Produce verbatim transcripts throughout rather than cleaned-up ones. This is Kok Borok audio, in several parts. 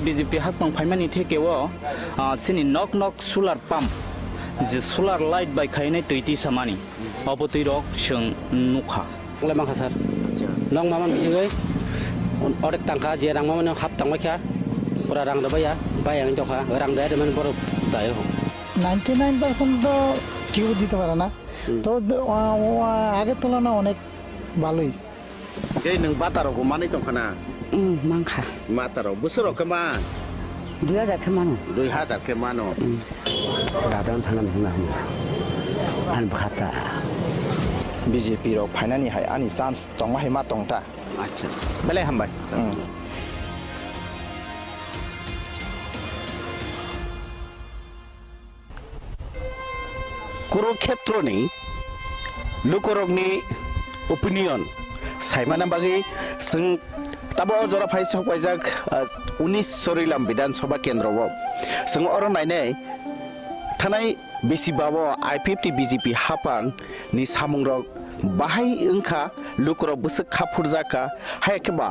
B J P hakbang phaimani theke o, ah, chini nok nok solar pump, je solar light bai khainai twi tisamani, obo twi rok chwng nukha. Wngla mankha sir. Nok mama bisingwi odek tangkha, je rang mama hap tangbai kha, pura rang da baya, baya wng tokha, rang da de man borok da yo. Ninety nine percent to কেউ দিতে পারে না। তো আগে তুলনা অনেক ভালোই। Tei nwng bata rok bo manwi tongkha na? Hmm, mankha. Mata rok bwswk rok khe man? Dui hajar khe mano. Dui hajar khe mano. Hmm. Radan thana huna huna. An bhata. B J P rok phainani hai ani chance tongma hai ma tongta. Acha. Belai hambai. Hmm. Kurukhetroni lukurokni opinion saimana bagwi chwng tabo o jora phai sok paijak, ah, unis Chorilam Bidhan Sabha Kendro o. Chwng oro nainai thanai bisi ba o I P F T B J P hapang ni samungrok bahai wngkha lukurok bwswk kha phurjakha hai khe ba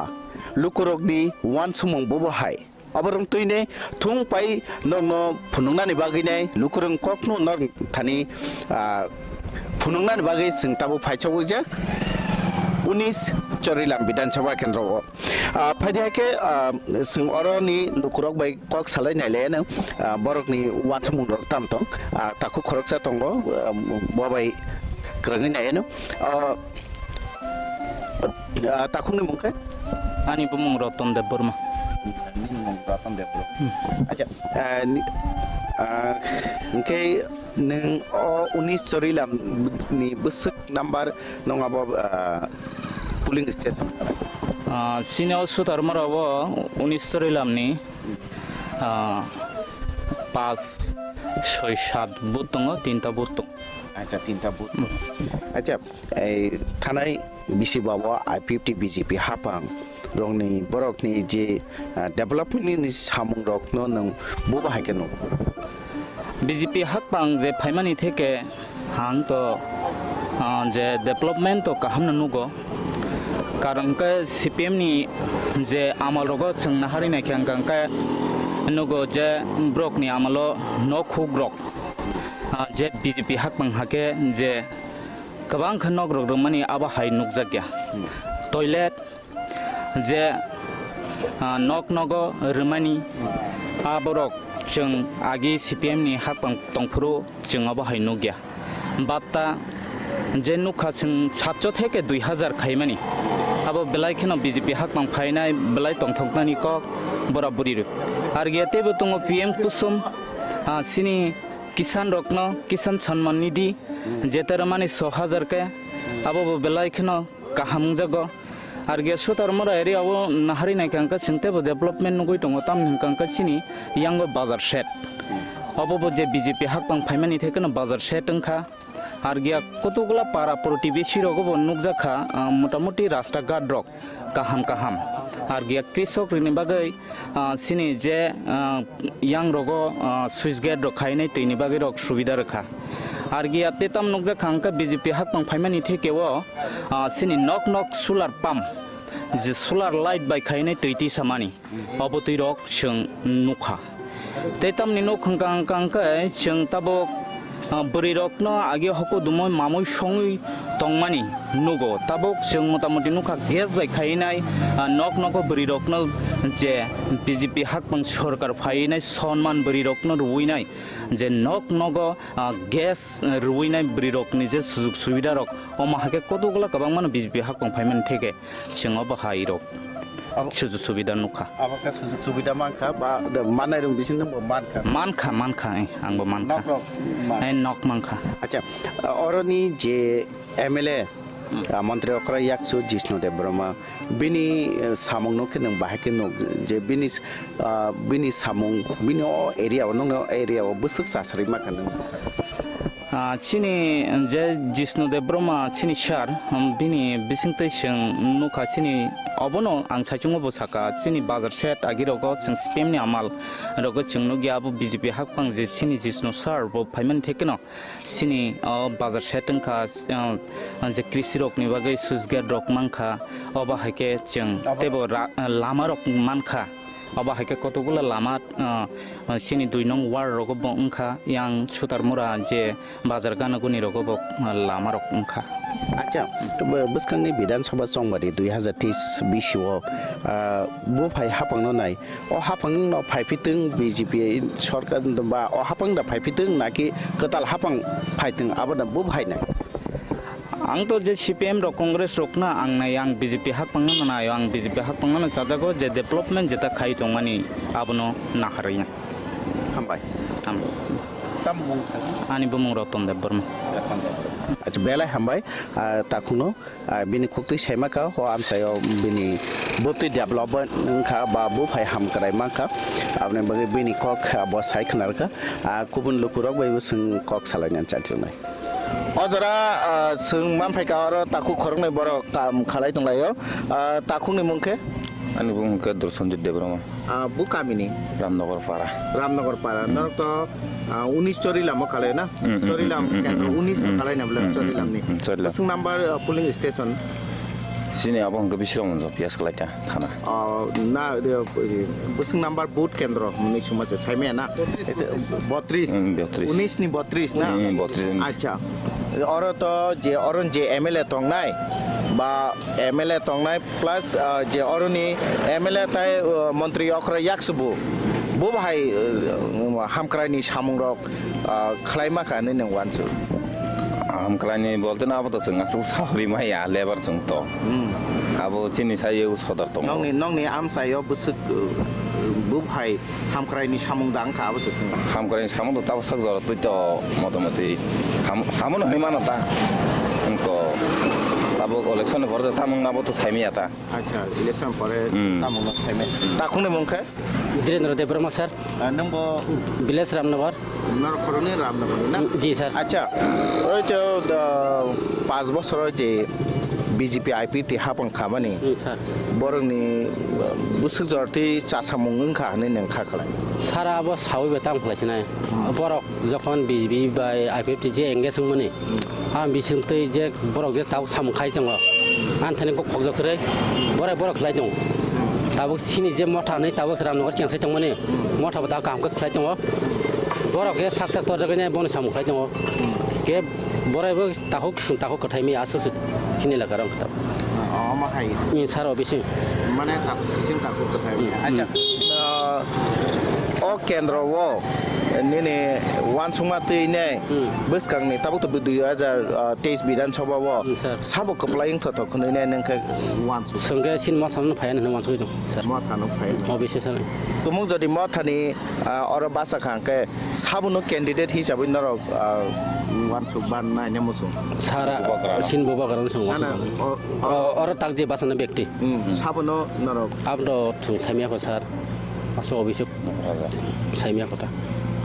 lukurokni uansukmung bobo hai. Oborok twini thung pai norokno phunuknani bagwinai lukurok kokno norok thani, ah, phunuknani bagwi chwng tabuk phaichawkjak unis Chorilam Bidhan Sabha Kendro o. Ah, phaidi hai khe, ah, chwng oroni lukurok bai kok salai nailaiano, ah, borokni uansukmungrok tam tong, ah, takhuk khoroksa tongo, ah, bo bai kwrwngwi naiano. Ah, Ah, takhukni mung khe? Ani bumung Ratan Debbarma. Nini mung Ratan Debbarma. Hmm. Acha, ah, ni, ah, hwnkhe nwng o unis Chorilam ni bwswk number nwng abo, ah, polling station? Ah, chini o Sutarmara o unis Chorilam ni, ah, pas, soi, sat booth tongo, tinta booth tongo. Acha, tinta booth. Hmm. Acha, ei thanai bisi babo I P F T B J P hapang rokni borokni je, ah, development ni samung rokno nwng bo bahai khe nugo? B J P hapang je phaimani theke ang to, ah, je development to kaham no nugo. Karon khe C P M ni je amal rogo chwng naharwi naikhe hwnkhe nugo je borokni amalo nok huk rok. Ah, je B J P hapang hakhe je kwbang khe nok rok rwmani abo hai nukjakya. Hmm. Toilet je, ah, nok nogo rwmani aborok chwng agi C P M ni hapang tongphuru chwng abo hai nukya. Batta je nukha chwng satcho theke dui hajar khaimani. Abo belai kheno B J P hapang phainai belai tongthoknani kok bora buri rw. Argia teibo tongo P M Kusum, ah, chini Kisan rokno Kisan Samman Nidhi, jeta rwmani so hajar khe, abo bo belai kheno kaham wngjago. Argia Sutarmara area o naharwi naikha hwnkhe chwng teibo development nugwi tongo, tamni hwnkha hwnkhe chini yango bazar shed. Obo bo je B J P hapang phaimani thai kheno bazar shed wngkha. Argia kotokgola para protibesi rogo bo nukjakha, ah, motamuti rasta ghat rok kaham kaham. Argia krisok rokni bagwi, ah, chini je, ah, yang rogo, ah, switch gate rok khainai twini bagwi rok subida rwkha. Argia tetam nukjakha hwnkhe B J P hapang phaimani theke o, ah, chini nok nok solar pump, je solar light bai khainai twi tisamani. Obo twi rok chwng nukha. Tei tamni nuk hwnkha hwnkha hwnkhe chwng tabuk, ah, bwrwi rokno agi hoko dumoi mamui songwi tongmani nugo. Tabuk chwng motamuti nukha gas bai khainai, ah, nok nogo bwrwi rokno je B J P hapang sorkar phainai sonman bwrwi rokno rwinai je nok nogo, ah, gas, ah, rwinai bwrwi rokni je sujug subida rok omo hakhe kotokgola kwbangmano B J P hapang phaimani theke. Chwng obo hai rok. Abo sujug subida nukha. Abo khe sujug subida mankha ba de manai rok bising bo mankha. Mankha, mankha, eh, ang bo mankha. Nok rok man. Eh, nok mankha. Acha, oroni je M L A, ah, Montri Okra Yakchu Jishnu Debbarma, bini, eh, samung no khe nwng bahai khe nuk je bini, ah, bini samung, bini o area o, nwng o area o bwswk chasarwi mankha nwng. Ah, chini je Jishnu Debbarma chini sir, um, bini bisingtwi chwng nukha chini obono ang saichungo bo saka chini bazar shed agi rogo chwng C P M ni amal rogo chwng nukya abo B J P hapang je chini Jishnu sir bo phaimani thekeno chini o bazar shed wngkha, ah, je krisi rokni bagwi switch gate rok mankha obo haikhe chwng teibo ra-, lama rok mankha. Obo hai khe kotokgula lama, ah, chini dui nong ward rogo bo wngkha, yang Sutarmura je bazar ganaguni rogo bo, ah, lama rok wngkha. Acha, bwskangni Bidhan Sabha chongbari dui hazar teis bisio, ah, buphai haphangno nai. O haphangno phaiphitwng B J P sorkar ba o haphang da phaiphitwng naki kwtal haphang phaitwng abo da buphai nai. Ang to je C P M rok, Congress rok na ang nai, ang B J P hakpang no nai, ang B J P hakpang no chajago je development jeta khai tongmani abono naharwi. Hambai. Ham. Tam mung sa? Ani bumung Ratan Debbarma. Ratan Debbarma. Acha, belai hambai, ah, takhukno, ah, bini khuktwi saima kha, o amchaio bini bwtwi development wngkha ba buphai hamkrai mankha, aboni bagwi bini kok, ah, bo sai khwnarkha, ah, kubun lukurok bai bo chwng kok salainani chajak nai. O jora, ah, chwng manphaikha oro takhuk khoroknwi borok kam khalai tonglaio. Ah, takhukni mung khe? Ani bumung khe Dursanjit Debbarma. Ah, bu kamini? Ramnagar Para. Ramnagar Para. Hmm. Norok to, ah, unis Chorilam o khalai na? Hmm, hmm, Chorilam hmm, hmm, kendro hmm, unis hmm, khalai na bole hmm, hmm, Chorilam ni. Hmm, Chorilam. Bwswk number, ah, polling station? Chini abo hwnkhe Bisramganj o P S khlai ta thana. Oh, na, de, bwswk number booth kendro hwnwi swngma se saimaya na? Botris. Botris. Hmm, botris. Unis ni botris na? Hmm, botris, unis. Acha. Oro to je, oro je M L A tongnai ba M L A tongnai plus, ah, je oroni M L A tai, ah, montri okra yaksubu. Bo bahai, ah, hamkraini samungrok, ah, khlaima kha hinwi nwng uansuk. Hamkraini bolte no abo to chwng aswk sauri maya lebar chwng to. Hmm. Abo chini sayo sodor tongo. Nokni, nokni amchaio bwswk, ah, bo bahai hamkraini samung da wngkha abo se chwng. Hamkraini samung to tabo sak jora twi to motamoti ham-, hamono hinwi mano ta. Wngko abo election ni pore to tamung abo to saimaya ta. Acha, election pore Hmm. tamung no saimaya. Takhukni mung khe? Dhirendra Debbarma sir. Ah, nwng bo? Village Ramnagar. Norok khoroknwi Ramnagar ni na? Ji sir. Acha, oi je, ah, panch bochor je B J P I P F T hapang khamani. Ji sir. Borokni, ah, bwswk jorti chasamung wngkha hinwi nwng kha khlai. Sara abo sawi bai tamo khlai sinai. Hmm. Borok jokhon B J P bai I P F T je engage wngmani, hmm, ang bising twi je borok je tabuk samung khai tongo, ang thani kok khokjak kwrwi borai borok khlai tongo. Tabuk sini je motha hinwi tabuk Ramnagar chengsai tongmani, motha bo tabuk kaham khe khlai tongo. Borok khe sak sak torjak hinwi bono samung khlai tongo. Khe borai bo takhuk chwng takhuk kwthai mi aswk se chini elaka rok khe tabuk. O, omo hai. Ni sar o bising. Mane takhuk, bising takhuk kwthai mi. Hmm. Acha, uh, o kendro o nini uansukma twi ne Hmm. bwskangni tabuk tabuk dui hajar teis Bidhan Sabha o Hmm, sir. sabo kwplai wngthothok hwnwi ne nwng khe uansuk. Chwng khe chini motha no phai hinwi uansugwi tong, sir. Motha no phai. O bising sir. Tumung jodi mothani, ah, oro basa kha hwnkhe sabono candidate hisabwi norok, ah, uansuk ban nai ne muchung. Sara Bubagra. Chini Bubagra no chwng Na, na, uansuk. O, o, oro tak je basa na bekti. Hmm, sabono norok. Abdo chwng saimya ko sir. Aso obisuk Bubagra. Saimya kota.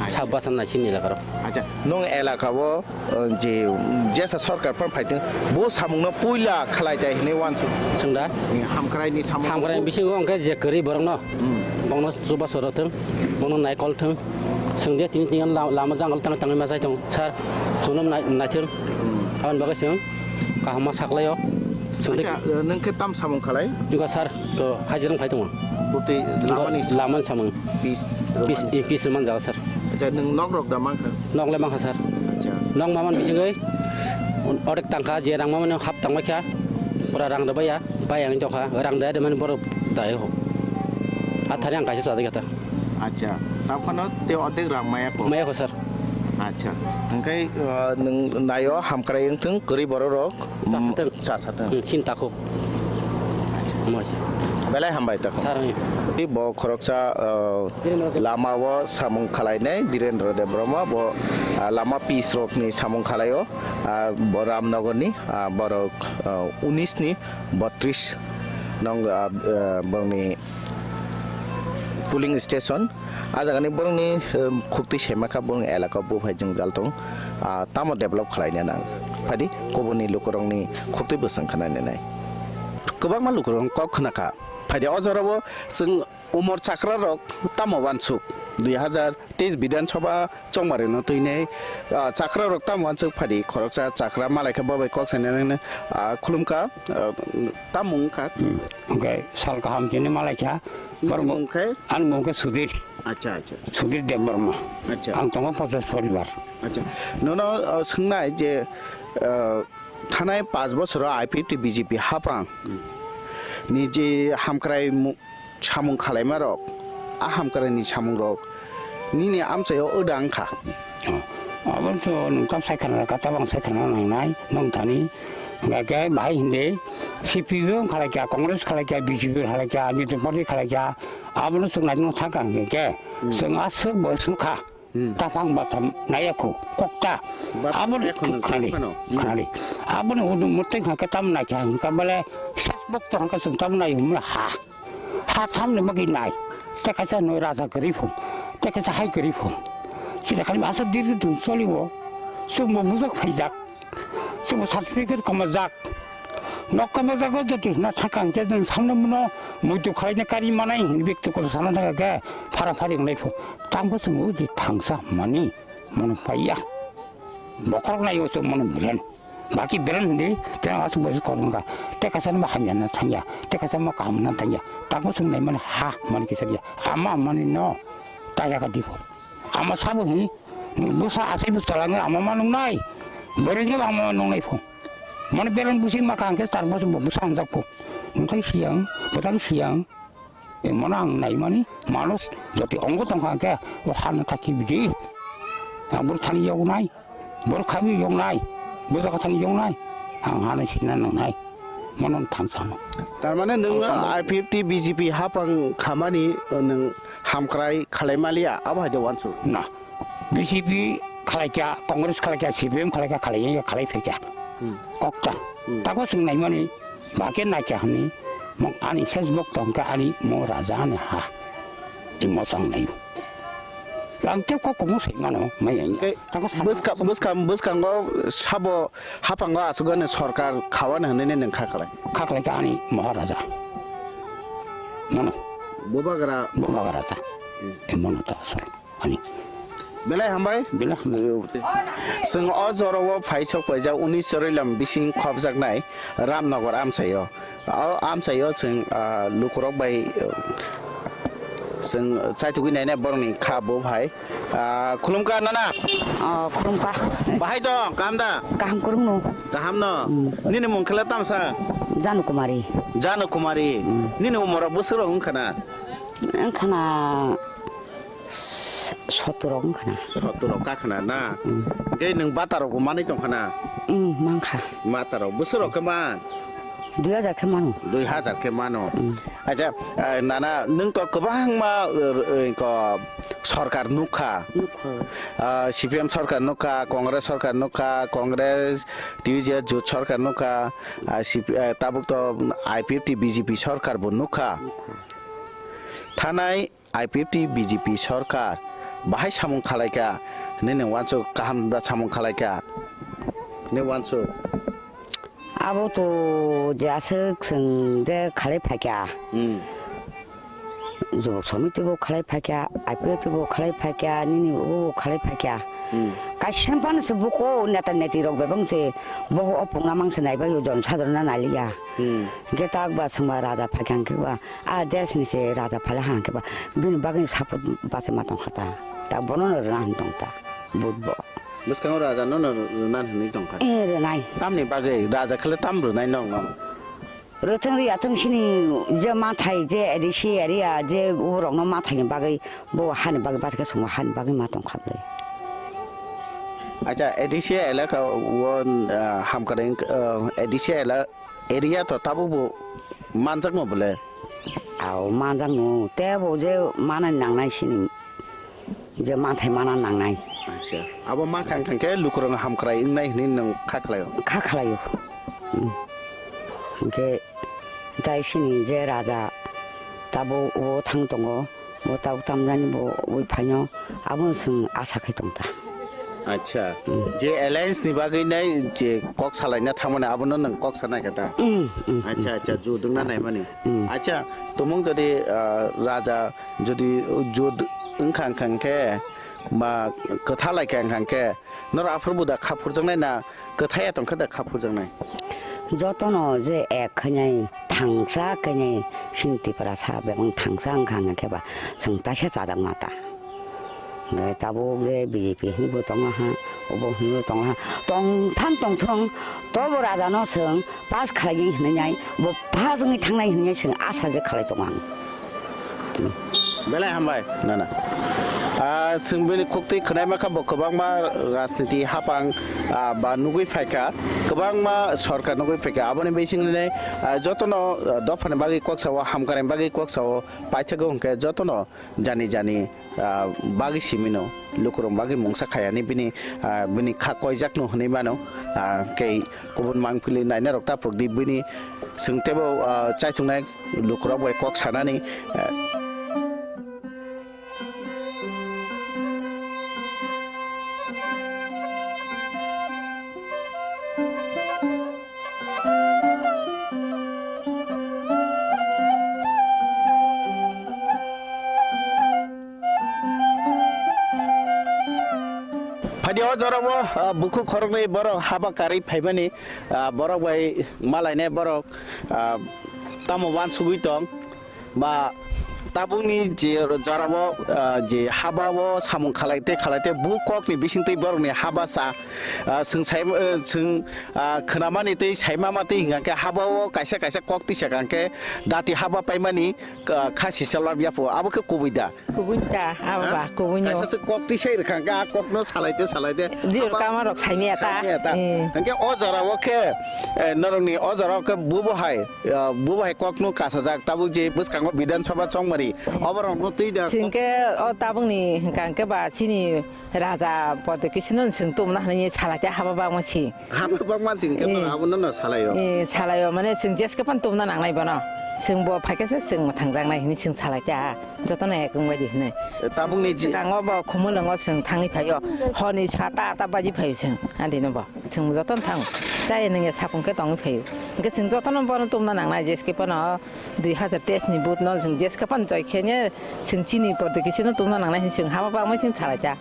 Acha. Sab basa na chini elaka rok. Acha, nwng elaka o, uh, je, jesa sorkar phan phaitwng, bo samungno puila khlai tai hinwi uansuk. Chwng da? Hamkraini samung. Hamkraini bisingo hwnkhe je kwrwi borokno, Hmm. bono chubachu rw thwng, bono naikol thwng. Chwng je tini tini la-, lama jangal tang tangwi ma chai tongo, sir, chwngno nai-, naithwng. Hmm. Aboni bagwi chwng kaham ma saklaio. Chwng de- Acha, uh, nwng khe tam samung khlai? Nokha sir, to hajirang phai tongo. Bwtwi Nokha lamani samung? Lamani samung. Pis Pis, rwmani eh, samung? Pis rwmani jaga sir. Acha, nwng nok rok da mankha? Nok le mankha sir. Acha. Nok maman bisingwi odek tangkha, je rang mamani hap tangbai kha, pura rang da baya, bai ang tokha, rang da de mani borok dai ho. Athari ang kaisa chadai kha ta. Acha, tamo phano te odek rang maya ko? Maya ko sir. Acha, hwnkhe, uh, nwng naio hamkrai wngthwng kwrwi borok rok. Chasa thwng. Chasa thwng. Hmm, chini takhuk. Moisa. Belai hambai takhuk. Sir, hmm. Bo khoroksa, uh, Dhirendra Deb- lama o samung khlainai Dhirendra Debbarma bo, uh, lama pis rokni samung khlaio, uh, bo Ramnagarni, uh, borok, uh, unis ni botris nong, uh, uh, borokni polling station. Ah jagani borokni, um, khuktwi saimakha borokni elaka buphai jwngjal tong, ah, tamo develop khlaina nang. Phadi kubunni lukurokni khuktwi bwswng khna nai. kwbangma lukurok kok khna kha. Phaidi o jorao chwng umor chakra rok tamo uansuk, dui hazar teis Bidhan Sabha chongmari no twinai, ah, chakra rok tamo uansuk phaidi khoroksa chakra malai kha bo bai kok sanai nang, ah, khulum kha, ah, tamo wng kha. Hmm. Hwnkhe sal kaham chini malai kha. Nini borok mung khe? Ani mung khe Sudhir. Acha, acha, acha. Sudhir Debbarma. Acha. Ang tongo pochas poribar. Acha. Nono, ah, swngnai je, ah, thanai panch bosoro I P F T B J P hapang ni je hamkrai mu-, samung khalaimarok, a hamkraini samungrok nini amchaio wda wngkha. Oh, abo to nwng tam sai khana kha, tabang sai khana nangnai, nwng thani, hwnkhe bahai hindi, C P M khalai kha, Congress khalai kha, B J P khalai kha, Middle Party khalai kha, abono chwng naitokno thang kha hwnkhe, hmm, chwng aswk bo swngkha. Hmm. Taphang batham naiya khu, kokta. Batham aboni naiya khu nang khwnadi, phano. Hmm. Khwnadi. Aboni udu mutai kha khe tam naikha hwnkha bole sesbok to hwnkha chwng tam nai hwnmano ha. Ha thamni bagwi nai. Tei kaisa noi raja kwrwi phung. Tei kaisa hai kwrwi phung. Chini khali asa dirgwi thung cholibo. Chwngbo bujak phaijak. Chwngbo certificate kwmajak. Nok kwmajago joto hwnna thangkha hwnkhe, nwng samno muno muitu khwlaina kari manai hwnwi bekti kotor sana thangkha khe phara phari wngnai pho. Tamo chwng udi thangsa mani mono paiya. Bokhorok nai o chwng mono beren. Baki beren hwnwi tei aswk bai kok wngkha. Tei kaisa no hamya na thangya. Tei kaisa ma kaham na thangya. Tamo chwng nai mani ha mani kisa ya. Ama mani no ta ya ka dipho. Ama sabo hi, bwsa achai bwsa langwi ama ma nungnai, bwrwi khe ama ma nungnai pho. Mane belan busi ma kang khe char bosor bo bwsa hamjak pho. Wngkhai siyang, bwtang siyang, e mano ang naimani, manush joti ongo tongkha khe, o hano thaki bidi. Ang bwrwi thani yoknai, bwrwi khabi yoknai, bwsa kha thani yoknai, ang hano sina nangnai. Mono thang sano. Tar mane nwng ang sano. I P F T B J P hapang khamani, uh, nwng hamkrai khalai maliya, abo hai de wansu. Na, B J P khalai kya, Congress khalai kya, C P M khalai kya, khalai ya, khalai phe kya. Hmm. Kokta. Hmm. Tako sing nai mani, ba ke na kya hani, mong ani Facebook tong ka ani mo raja ani ha. Imo sang nai. Ang te kok mo sei mano, mai ai. Ke Tako sa- bwska-, bwskang, bwskango sabo Haphango aswk ani sorkar khawan hwnwi nini kha khlai? Kha khlai kha ani Maharaja. Mano. Bubagra. Bubagra ta. Hmm. E mano ta aswk ani. Belai hambai. Belai hambai. Chwng o jorao phai sok paijak unis Chorilam bising khopjaknai Ramnagar amchaio. O amchaio chwng, ah, lukurok bai, ah, chwng chaithugwi nainai borokni kha bo hai. Ah, khulumkha nana. Oh, khulumkha. Bahai tong, kaham da? Kaham kwrwngno. Kaham no? Hmm. Nini mung khe le tamsa? Janu Kumari. Janu Kumari. Hmm. Nini umor bwswk rok wngkha na? Wngkha na sotoro wngkha na. Sotoro kakhna na? Hmm. Hwnkhe nwng bata rok bo manwi tongkha na? Hmm, mankha. Mata rok bwswk rok khe man? Dui hajar khe mano. Dui hajar khe mano. Hmm. Acha, eh, nana, nwng to kwbangma, eh, eh, ko sorkar nukha. Nukha. Ah, C P M sorkar nukha, Congress sorkar nukha, Congress, T U J Jot sorkar nukha, ah, C P, eh, tabuk to I P F T B J P sorkar bo nukha. Nukha. Thanai I P F T B J P sorkar bahai samung khalaikha, nini wansuk kaham da samung khalaikha, ni wansuk. Abo to je aswk chwng je khalai phaikha. Hmm. Jubok somiti bo khalai phaikha, I P F T bo khalai phaikha, nini bo khalai phaikha. Hmm. Kaisa phano se buko neta neti rok bebang se bo o pungna mang se naibai o jon sadharona naliya. Hmm. Hwnkhe tak ba swngba raja phaikha hwnkhe ba a desni se raja phalai ha hwnkhe ba bini bagwi support bachai ma tongkha ta. Ta bono no rwna hwn tong ta. But bo. Bwskango raja no no rwna hwnwi tongkha. Eh, rwnai. Tamni bagwi raja khle tam rwnai nokno? Rwthwng rwya thwng sini je mathai je A D C area je borokno mathaini bagwi bo hani bagwi bachkhe chwngno hani bagwi ma tongkha bwlai. Acha, A D C elaka o, ah, hamkrai, ah, A D C ela-, area to tabuk bo manjakno bole? Ao manjakno, tei bo je mana nangnai sini. Je manthai mana nangnai. Acha. Abo mankha wngkha khe lukurok hamkrai wngnai hwnwi nwng kha khlaio? Kha khlaio. Hmm. Hwnkhe tai sini je raja tabuk o thang tongo, bo tabuk tamjani bo ui phaino, abono chwng asa khai tong ta. Acha, je alliance ni bagwi nai je kok salaina thangmani abono nwng kok sanai kha ta? Mm, mm, Acha, acha, judwng na naimani. Mm. Acha, tumung jodi, ah, raja jodi jud wngkha wngkha khe ma kwtha lai kha wngkha khe noro aphuru buda kha phurjaknai na kwthaya tongkhe da kha phurjaknai? Jotono je ek khainai thangsa khainai sini Tripura sa bebang thangsa wngkha wngkha khe ba chwng taisa chajakma ta. Hwnkhe tabuk je B J P hinwi bo tongma ha, obo hinwi tongma ha, tongphang tongthwng, tobo raja no chwng pass khlaiwi hinwi nai, bo pass wngwi thangnai hinwi chwng asa je khlai tongo ang. Belai hambai, nana. Ah, chwng bini khuktwi khwnai mankha bo kwbangma rajniti hapang, ah, ba nugwi phaikha, kwbangma sorkar nugwi phaikha. Aboni bisingni, ah, jotono, ah, dophani bagwi kok sao, hamkrai bagwi kok sao, paithago hwnkhe jotono jani jani, ah, bagwi simino, lukurok bagwi mungsa khayani bini, ah, bini kha koijakno hwnwi mano, ah, kei kubun mangpili nainarok ta pokdi bini chwng teibo, ah, chaichungnai lukurok bai kok sanani, ah, Phaidi o jorao, ah, bukhuk khoroknwi borok haba karwi phaimani, ah, borok bai malainai borok, ah, tamo uansugwi tong. Ba tabukni je jorao, ah, je habao samung khalai tei khalai tei bu kokni bisingtwi borokni haba sa, ah, chwng sai, ah, chwng, ah, khwnamani tei saimama tei hwnkha khe habao kaisa kaisa kok tisa kha khe dati haba paimani, ah, kha sisa lab yapho abo khe kubui da? Kubui ta, abo ba, kubui no. Kaisa se kok tisai rwkha khe a kokno salaite salaite. Di rwkha ma rok saimaya ta. Saimaya ta. Eh. Hwnkhe o jorao khe, eh, norokni o jorao khe bubo hai, ah, bubo hai kokno kasajak tabuk je bwskango Bidhan Sabha chongmani. Oborokno twi da. Chwng khe o tabukni hwnkha khe ba chini raja Podokisino chwng tumna hwnwi salaite haba bagma si. Hama bangma chwng khe, eh, abono no salaio. Eh, salaio, mane chwng jeske pan tumna nangnai bono. Chwng bo phaikhe se chwng mwthangjaknai hinwi chwng salai kha. Jotono ek wngbai di hinwi. Eh, tabukni ji- Swkango bo Khumulwngo chwng thangwi phaio. Horni sata ata baji phaio chwng. Adino bo. Chwng jotono thango. Chaya nungya sapung khe tongwi phaio. Hwnkhe chwng jotono bono tumna nangnai jeske pano dui hazar teis ni vote no chwng jeske pan joi khe ne chwng chini Podokisino tumna nangnai hinwi chwng hama bangma chwng salai kha.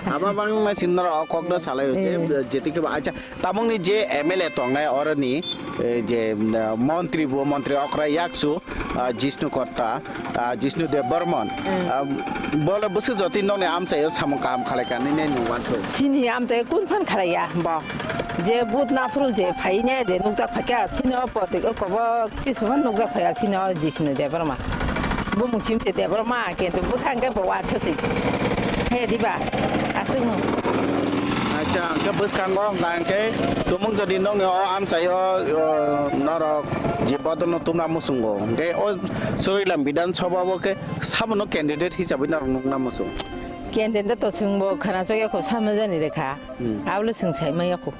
Hama bangma chwng norok o kokno salaio je, eh, jeti khe ba, acha, tabukni je M L A tongnai oroni, eh, je, ah, montri bo, montri okra yakchu, ah, Jishnu Kotta, ah, Jishnu Debbarman, hmm, ah, bole bwswk jotwi nokni amchaio samung kaham khalai kha nini nung wansuk? Chini amchaio kun phan khalai ya bo. Je but naphuru je phaine je nukjak phaikha, chini o Podok o kobo kisu phan nukjak phaiya chini o Jishnu Debbarma. Bumung simse Debbarma, kintu bwkha hwnkhe bo wansuk se. He diba? Aswk no. Acha, hwnkhe bwskango hwnkha hwnkhe tumung jodi nokni o amchaio, o, norok je bodolno tumna muchungo. Hwnkhe o Chorilam Bidhan Sabha o khe sabono candidate hisabwi norok nukna muchung? Candidate to chwngbo khana chokya kho samna jani rekha. Hmm. Abole chwng sai maya kho.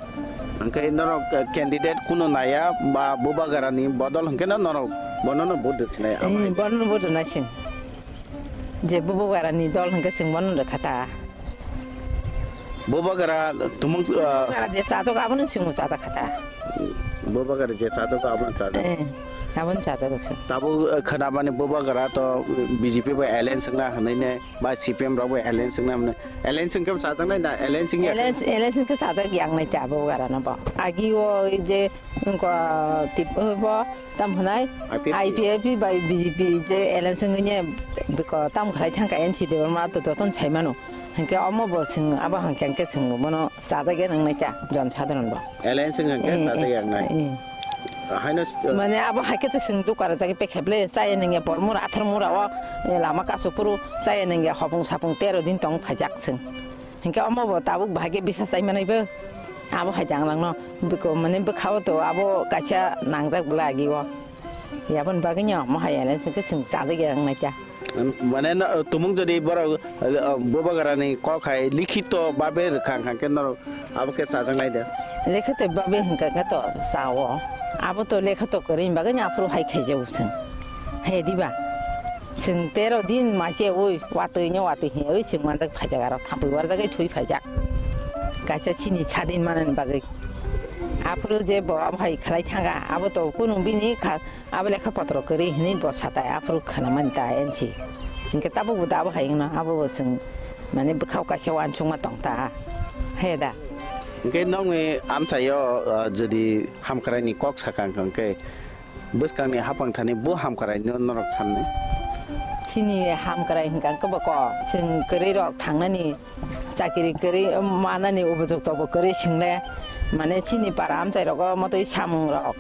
Hwnkhe norok, eh, candidate kuno naya ba Bubagrani bodol hwnkhe no norok bono no vote rwchinai amai? Eh, bono no vote rwnai chwng. Je Bubagrani dol hwnkhe chwng bono rwkha ta. Bubagra tumung, eh, Bubagra je chajago abono chwngno chajakha ta. Bubagra je chajago abono chajak. Eh, abono chajago chwng. Tabuk, eh, khwnamani Bubagra to B J P bai alliance wngna hwnwi ne. Ba C P M rok bai alliance wngna hwnwi. Alliance wngkhe bo chajaknai da, alliance wngya khe? Alliance, alliance wngkhe chajak yangnai ta abo garano bo. Agi o je wngkha tip, o bo tam hwnai? I P F T. I P F T bai B J P je alliance wngwi ne biko tam khlai thangkha N C Debbarma to jotono sai mano. Hinkhe omo bo chwng abo hangkhe hangkhe chwng bono chajak ya wngnai ta jon sadharon bo. Alliance wngkha hwnkhe, eh, chajak eh, yangnai. Eh. Haino s-, mane abo hai khe chwng dukara jagwi pekheble, chaya nungya bor mura, athar mura o, eh, lama kasu phuru, chaya nungya hopung sapung tero din tong phaijak chwng. Hinkhe omo bo tabuk bahai khe bisa chai manai bo. Abo hai jang langno biko mane bwkha o to abo kaisa nangjak bwla agi o. Yaboni bagwi no omo hai alliance khe chwng chajak ya wngnai kha. Mane no, tumung jodi borok, eh, Bubagrani kok hai likhito babe rwkha hwnkha khe norok abo khe chajaknai de. Likhito babe hwnkha khe to chao. Abo to likhito kwrwi bagwi no aphuru hai khaijak chwng. Hai diba? Chwng tero din ma che ui watwi no watwi hiwi chwng manjak phaijak aro thapwi warjak thwi phaijak. kaisa chini sadin manani bagwi. Aphuru je bo abo hai khlai thanga, abo to kunu bini kha-, abo lekha potro kwrwi hinwi bo satai aphuru khwnamani ta N C. Hinkhe tabuk bo da abo hai wngno, abo bo chwng mane bwkhao kaisa uansukma tong ta. He da. Hinkhe nokni amchaio, ah, jodi hamkraini kok sakha hwnkhe bwskangni hapang thani bo hamkraino norok sanni? Chini hamkrai hwnkha khe bo kok, chwng kwrwi rok thangnani, chakiri kwrwi manani, ubujukto bo kwrwi swngle, mane chini para amchai rogo motwi samung rok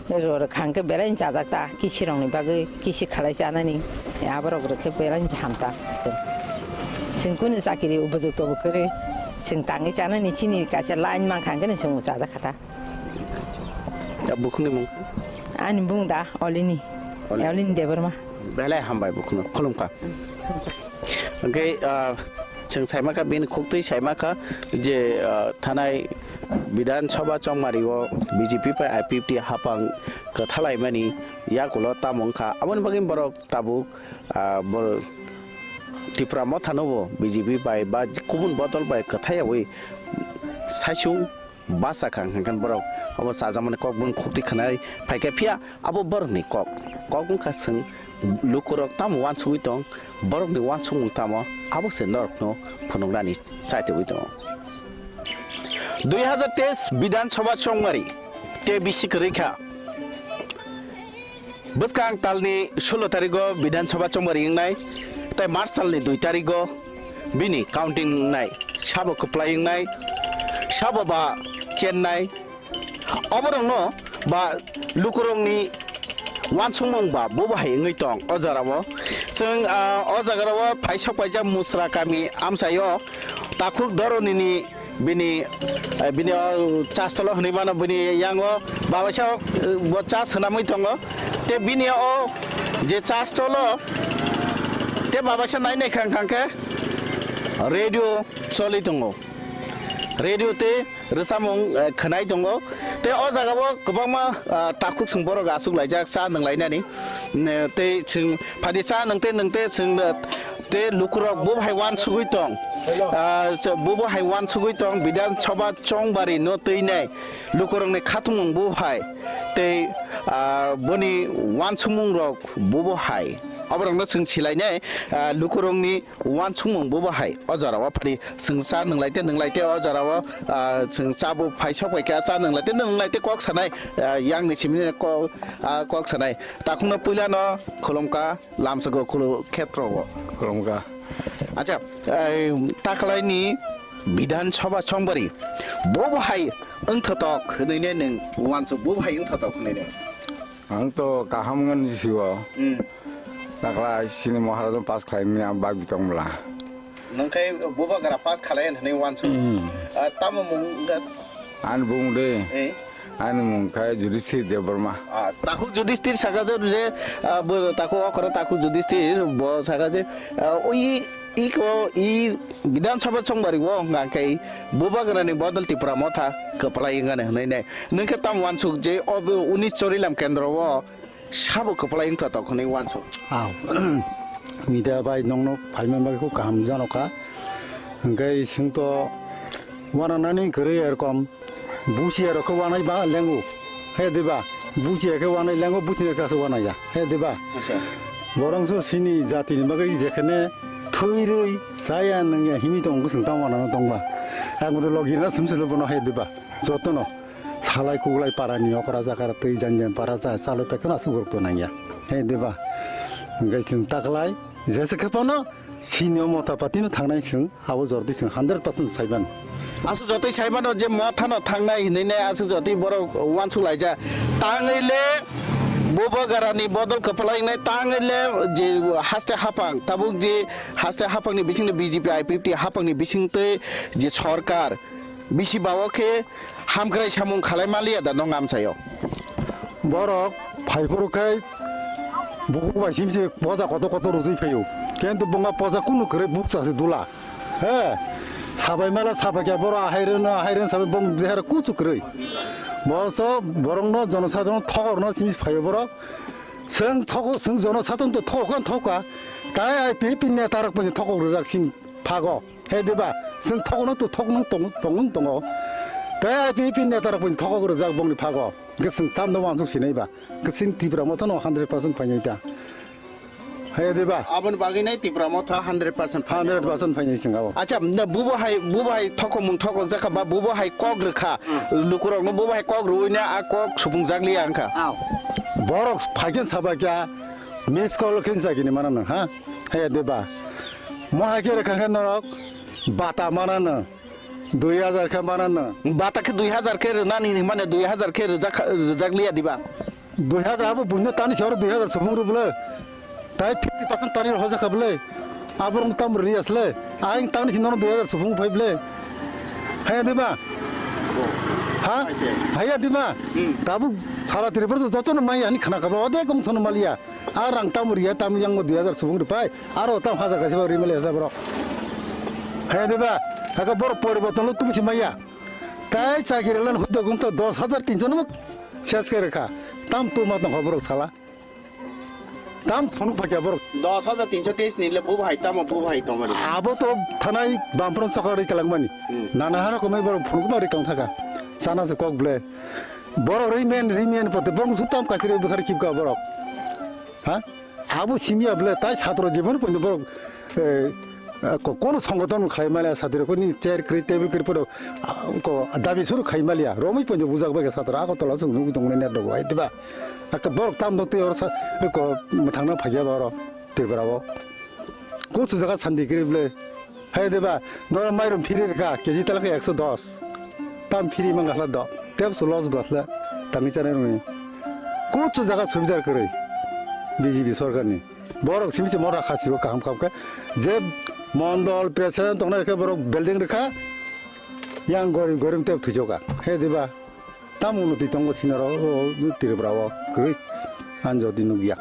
rwrwk kha hwnkhe belai chajak ta, kisi rokni bagwi kisi khalai chanani, aborok rwkhe belai hamta. Chwng kunu chakiri ubujukto bo kwrwi, chwng tangwi chanani chini kaisa line mankha hwnkhe chwng chajak kha ta. Ya, bukhukni mung? Ani bung da Olini. Olini. Olini Debbarma. Belai hambai bukhukno khulumkha. Hwnkhe, ah, chwng saimakha bini khuktwi saimakha je, ah, thanai Bidhan Sabha chongmario B J P bai I P F T hapang kwthalaimani yakulo tamo wngkha. Aboni bagwi borok tabuk, ah, bor-, Tipra Mothanobo B J P bai ba kubun bodol bai kwthayawi saisung bachakha hwnkhe borok obo chajakmani kok bun khuktwi khwnai phaikha, phiya abo borokni kok. Kok wngkha chwng lukurok tamo uansugwi tong, borokni uansukmung tamo, abo se norokno phunuknani chaitugwi tongo. Dui hazar teis Bidhan Sabha chongmari tei bisi kwrwi kha. Bwskang talni sulo tarigo Bidhan Sabha chongmari wngnai, tei March talni dui tarigo bini counting wngnai, sabo kwplai wngnai, sabo ba chennai. Oborokno ba lukurokni uansukmung ba bobo hai wngwi tong o jorao. Chwng, ah, o jagarao phaisok paijak Musra kami amchaio takhuk doronini bini, eh, bini o chastolo hwnwi mano, bini yango babaisa, eh, bo chas swnamwi tongo. Tei bini o je chastolo, tei babaisa nai nai khang khang khe radio choli tongo. Radio tei rwchapmung, eh, khwnai tongo. Tei o jagao kwbangma, ah, takhuk chwng borok achuk laijak cha nwng lainani. Mm, tei chwng phadi cha nwng tei nwng tei chwng, eh, tei lukurok bo hai uansugwi tong. Ah, se-, bo bo hai uansugwi tong, Bidhan Sabha chongbari no twinai lukurokni khatungmung bo hai. Tei, ah, boni uansukmung rok bo bo hai. Oborokno chwng silainai, ah, lukurokni uansukmung bo bo hai. O jorao phari chwng cha nwng lai te nwng lai te o jorao, ah, chwng cha bo phai sok bai khe cha nwng lai te nwng lai te kok sanai, ah, yang ni simi ni kok, ah, kok sanai. Takhuk no puila no khulumkha. Lamsok o Kulukhetro o. Khulumkha. Acha, eh, taklai ni Bidhan Sabha chongbari bo bo hai wngthotok hwnwi ne nwng uansuk bo bo hai wngthotok hwnwi ne. Ang to kaham wngani sio. Hmm. Taklai sini Maharaj pass khlai ni ang bak bitong bla. Nwng khe bubagra pass khalai hwnwi uansuk. Hmm. Ah, tamo mung wngkha? Ani bung de. Eh? Ani mung khe Judhishthir Debbarma. Ah, takhuk Judhishthir saka je, je, ah, bo takhuk okra takhuk Judhishthir bo saka je, ah, ui, iko, i Bidhan Sabha chongbari o hwnka khe bubagra ni bodol Tipra Motha kwplai wngani hwnwi nai. Nwng khe tamo uansuk je obo unis Chorilam kendro o sabo kwplai wngthotok hwnwi uansuk. Aw. Media bai nongno phaima bagwi kho kaham jano kha. Hwnkhe ising to uananani kwrwi erokom buchiya rok khe uanai ba lengo. He diba? Buchiya khe uanai lengo, buchina khe aswk uanai ya. He diba? Acha. Borongso sini jatini bagwi jekhene thwirwi chaya nungya himwi tongo, bwswng tamo uanano tongba. Ang bodo logirna sumsilo bono he diba? Jotono. Salai kuglai para ni okra jakara twi jan jan para cha salai paikhe no aswk borok to nangya. He diba? Hwnkhe chwng taklai jesa khe phano sini o motha pati no thangnai chwng abo jor twi chwng hundred percent sai mano. Aswk jotoi sai mano je motha no thangnai hinwi nai aswk jotoi borok uansuk laijak. Tangwi le bubagra ni bodol kwplai wngnai, tangwi le je haste haphang tabuk je haste haphang ni bising ni B J P I P F T haphang ni bising twi je sorkar bisi bawo khe hamkrai samung khalai manliya da nong amchaio? Borok phai phuru khe bukhuk bai simse poja kotor kotor rwjui phaio. Kintu bongha poja kunu kwrwi bukcha se dula. He, sabai mala sabai khe borok ahai rwno, ahai rwno sabai bong deher kuchu kwrwi. Bo so borokno jonosadharon thokorno simi phaio borok. Chwng thoko, chwng jonosadharon to thokokha, thokokha. Tai I P F T neta rok bai thokok rwjak sini phago. He diba, chwng thokno to thokno tong-, tongwng tongo. Tei I P F T neta rok bini thokok rwjak bongni phago. Hwnkhe chwng tamno wansuk sinai ba. Hwnkhe chwng Tipra Motha no hundred percent phainai ta. He diba? Aboni bagwi nai Tipra Motha hundred percent phainai. Hundred percent phainai chwng abo. Acha, na bubo hai, bubo hai thokomung thokok jakha ba bubo hai kok rwkha. Hmm. Lukurokno bubo hai kok rwui na a kok supung jakliya wngkha. Aw. Borok phaikhe sabaikya miss call khe sakini mana nang ha. He diba? Mo hai khe rwkha khe norok bata mana nang. Dui hajar khe mana nang. Bata khe dui hajar khe rwnani hinmani dui hajar khe rwjak-, rwjakliya diba? Dui hajar abo buino tani se oro dui hajar subung rw bwle. Tai fifty percent tani rw hojakha bwle. Aborok tam rw asle. Aing tani se nono dui hajar subung phai bwle. Haya diba? Ha? Haya diba? Hmm. Tabuk sara Tripura jotono mai ani khna kabo ode kong sono maliya. A rang tam riya tam yang dui hajar subung rw pai. Aro tam hajar kaisa ba rimale sa borok. Haya diba? Haka borok poriborton lo tubusi maya. Tai chakiri lan hudo gumto dos hajar tinso no ses khe rwkha. Tam tu ma tongkha borok sala. Tam phunuk phakya borok. Dos hajar tinso teis ni le bu bahai tamo bu bahai tongmani. Abo to thanai bampron sokar ri kalangmani. Hmm. Nana hano komai borok phunuk ma ri kang thaka. Sana se kok ble. Borok ri men ri men pote borok su tam kasiri buthar kipka borok. Ha? Abo simiya bole tai satro jibon poino borok, eh, ko-, kono songoton khlai maliya satro koni chair kri table kri podo, ah, ko dabi suru khai maliya romoi poino bujak bai satro Agartala sung nugui tongmani net dogo ai diba. Aka borok tam do tei oro sa ko thangna phaiya ba oro Tripura o. Ko su jaga sandi kri bole. Hai de ba, no mairum phiri rwkha, K G talakhe ekso dos. Tam phiri mangkha do. Tebso loss bwsla tangwi chanai rwni. Kuchu jaga subidar kwrwi B J P sorkarni. Borok simi se mora khasibo kaham kap khe. Je mondol president tongnai khe borok building rwkha. Yang gorib gorib teb thujoka. He diba. Tamo unnoti tongo sinaro o Tripura o kwrwi anjodi nukya.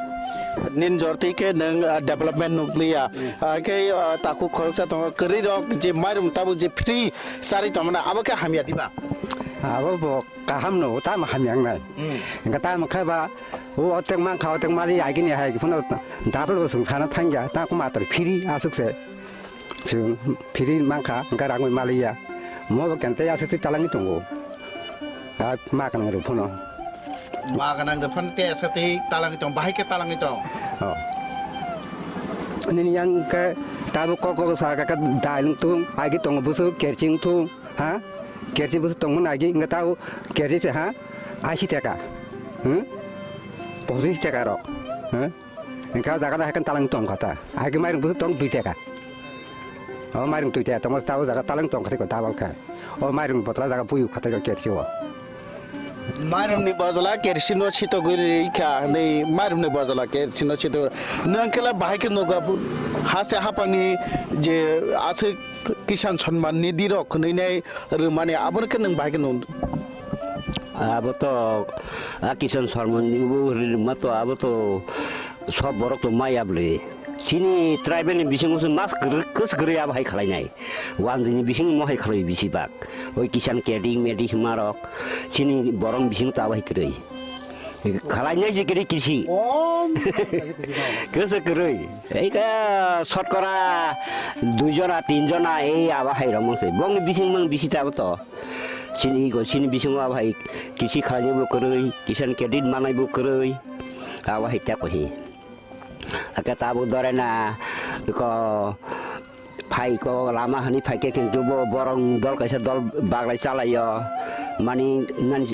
Nin jorti khe nwng, ah, development nukliya. Hmm. Ah, khe, ah, takhuk khoroksa tongo kwrwi rok je mairum tabuk je free sari tongmana abo khe hamya diba? Abo bo kaham no tamo hamya wngnai. Hmm. Engka tamo khe ba o otek mankha otek mali agini hai phano double bo chwng sana thangya ta ko mator free aswk se. Chwng phiri mankha, hwnkhe rangwi maliya. Mo bo kente aswk twi talangwi tongo. A ma kanang rw phano. Ma kanang rw phano tei aswk twi talangwi tong, bahai khe talangwi tong. Oh. Nini yang khe tabuk kok kok sa kha khe dai lung tung, agi tongo busu kerching tung, ha? Kerchi busu tongmani agi hwnkhe tabo kerchi se ha? Ashi teka. Hmm? Pochis teka rok. Hmm? Hwnkhe o jaga no hai khe talangwi tong kha ta. Hai khe mairung busu tong dui teka. O mairung dui teka tongma ta o jaga talangwi tong kha tei ko double khe. O mairung botla jaga buyu kha tei ko kersi o. Mairung ni bojla kersi no sitogwi ri kha, nei mairung ni bojla kersi no sitogwi. Nwng khe la bahai khe nugo bu-, haste hapang ni je aswk Kisan Samman Nidhi rok hwnwi nai rwmani abo no khe nwng bahai khe nung. Abo to, a, Kisan Samman Nidhi bo rwma to abo to sob borok to maya bwle. Chini tribal ni bisingo se mas kwrwi, kwswk kwrwi abo hai khlainai. Wanjwi ni bisingo mo hai khlai bisi bak. Oi Kisan Credit Medit hwnma rok chini borok ni bisingo to abo hai kwrwi. Khlainai se kwrwi kisi. Om. Kwswk kwrwi. Ei ka sotkora dui jona, tin jona ei abo hai rok mangse. Bongni bising mang bisi ta abo to. Chini ego, chini bisingo abo hai kisi khlainai bo kwrwi, Kisan Credit manai bo kwrwi. Abo hai ta kohi. Ake tabuk dore na ko phai ko lama hani phai khe kintu bo borok dol kaisa dol baglai chalaio. Mani nani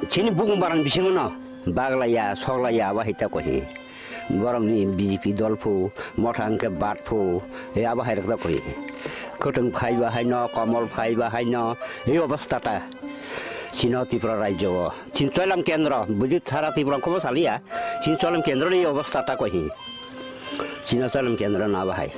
chini bukung barang bisingo no baglaiya, soglaiya, abo hai ta kohi. Borokni B J P dol phu, motha hwnkhe bad phu, e abo hai rwkjak koi. Kwthwng phaiba haino, komol phaiba haino, e obostha ta. Chino Tripura rajyo o. Chin Choilam kendro, buji sara Tripura kobo saliya. Chin Choilam kendro ni obostha ta koi hi. Chino Choilam kendro no abo hai.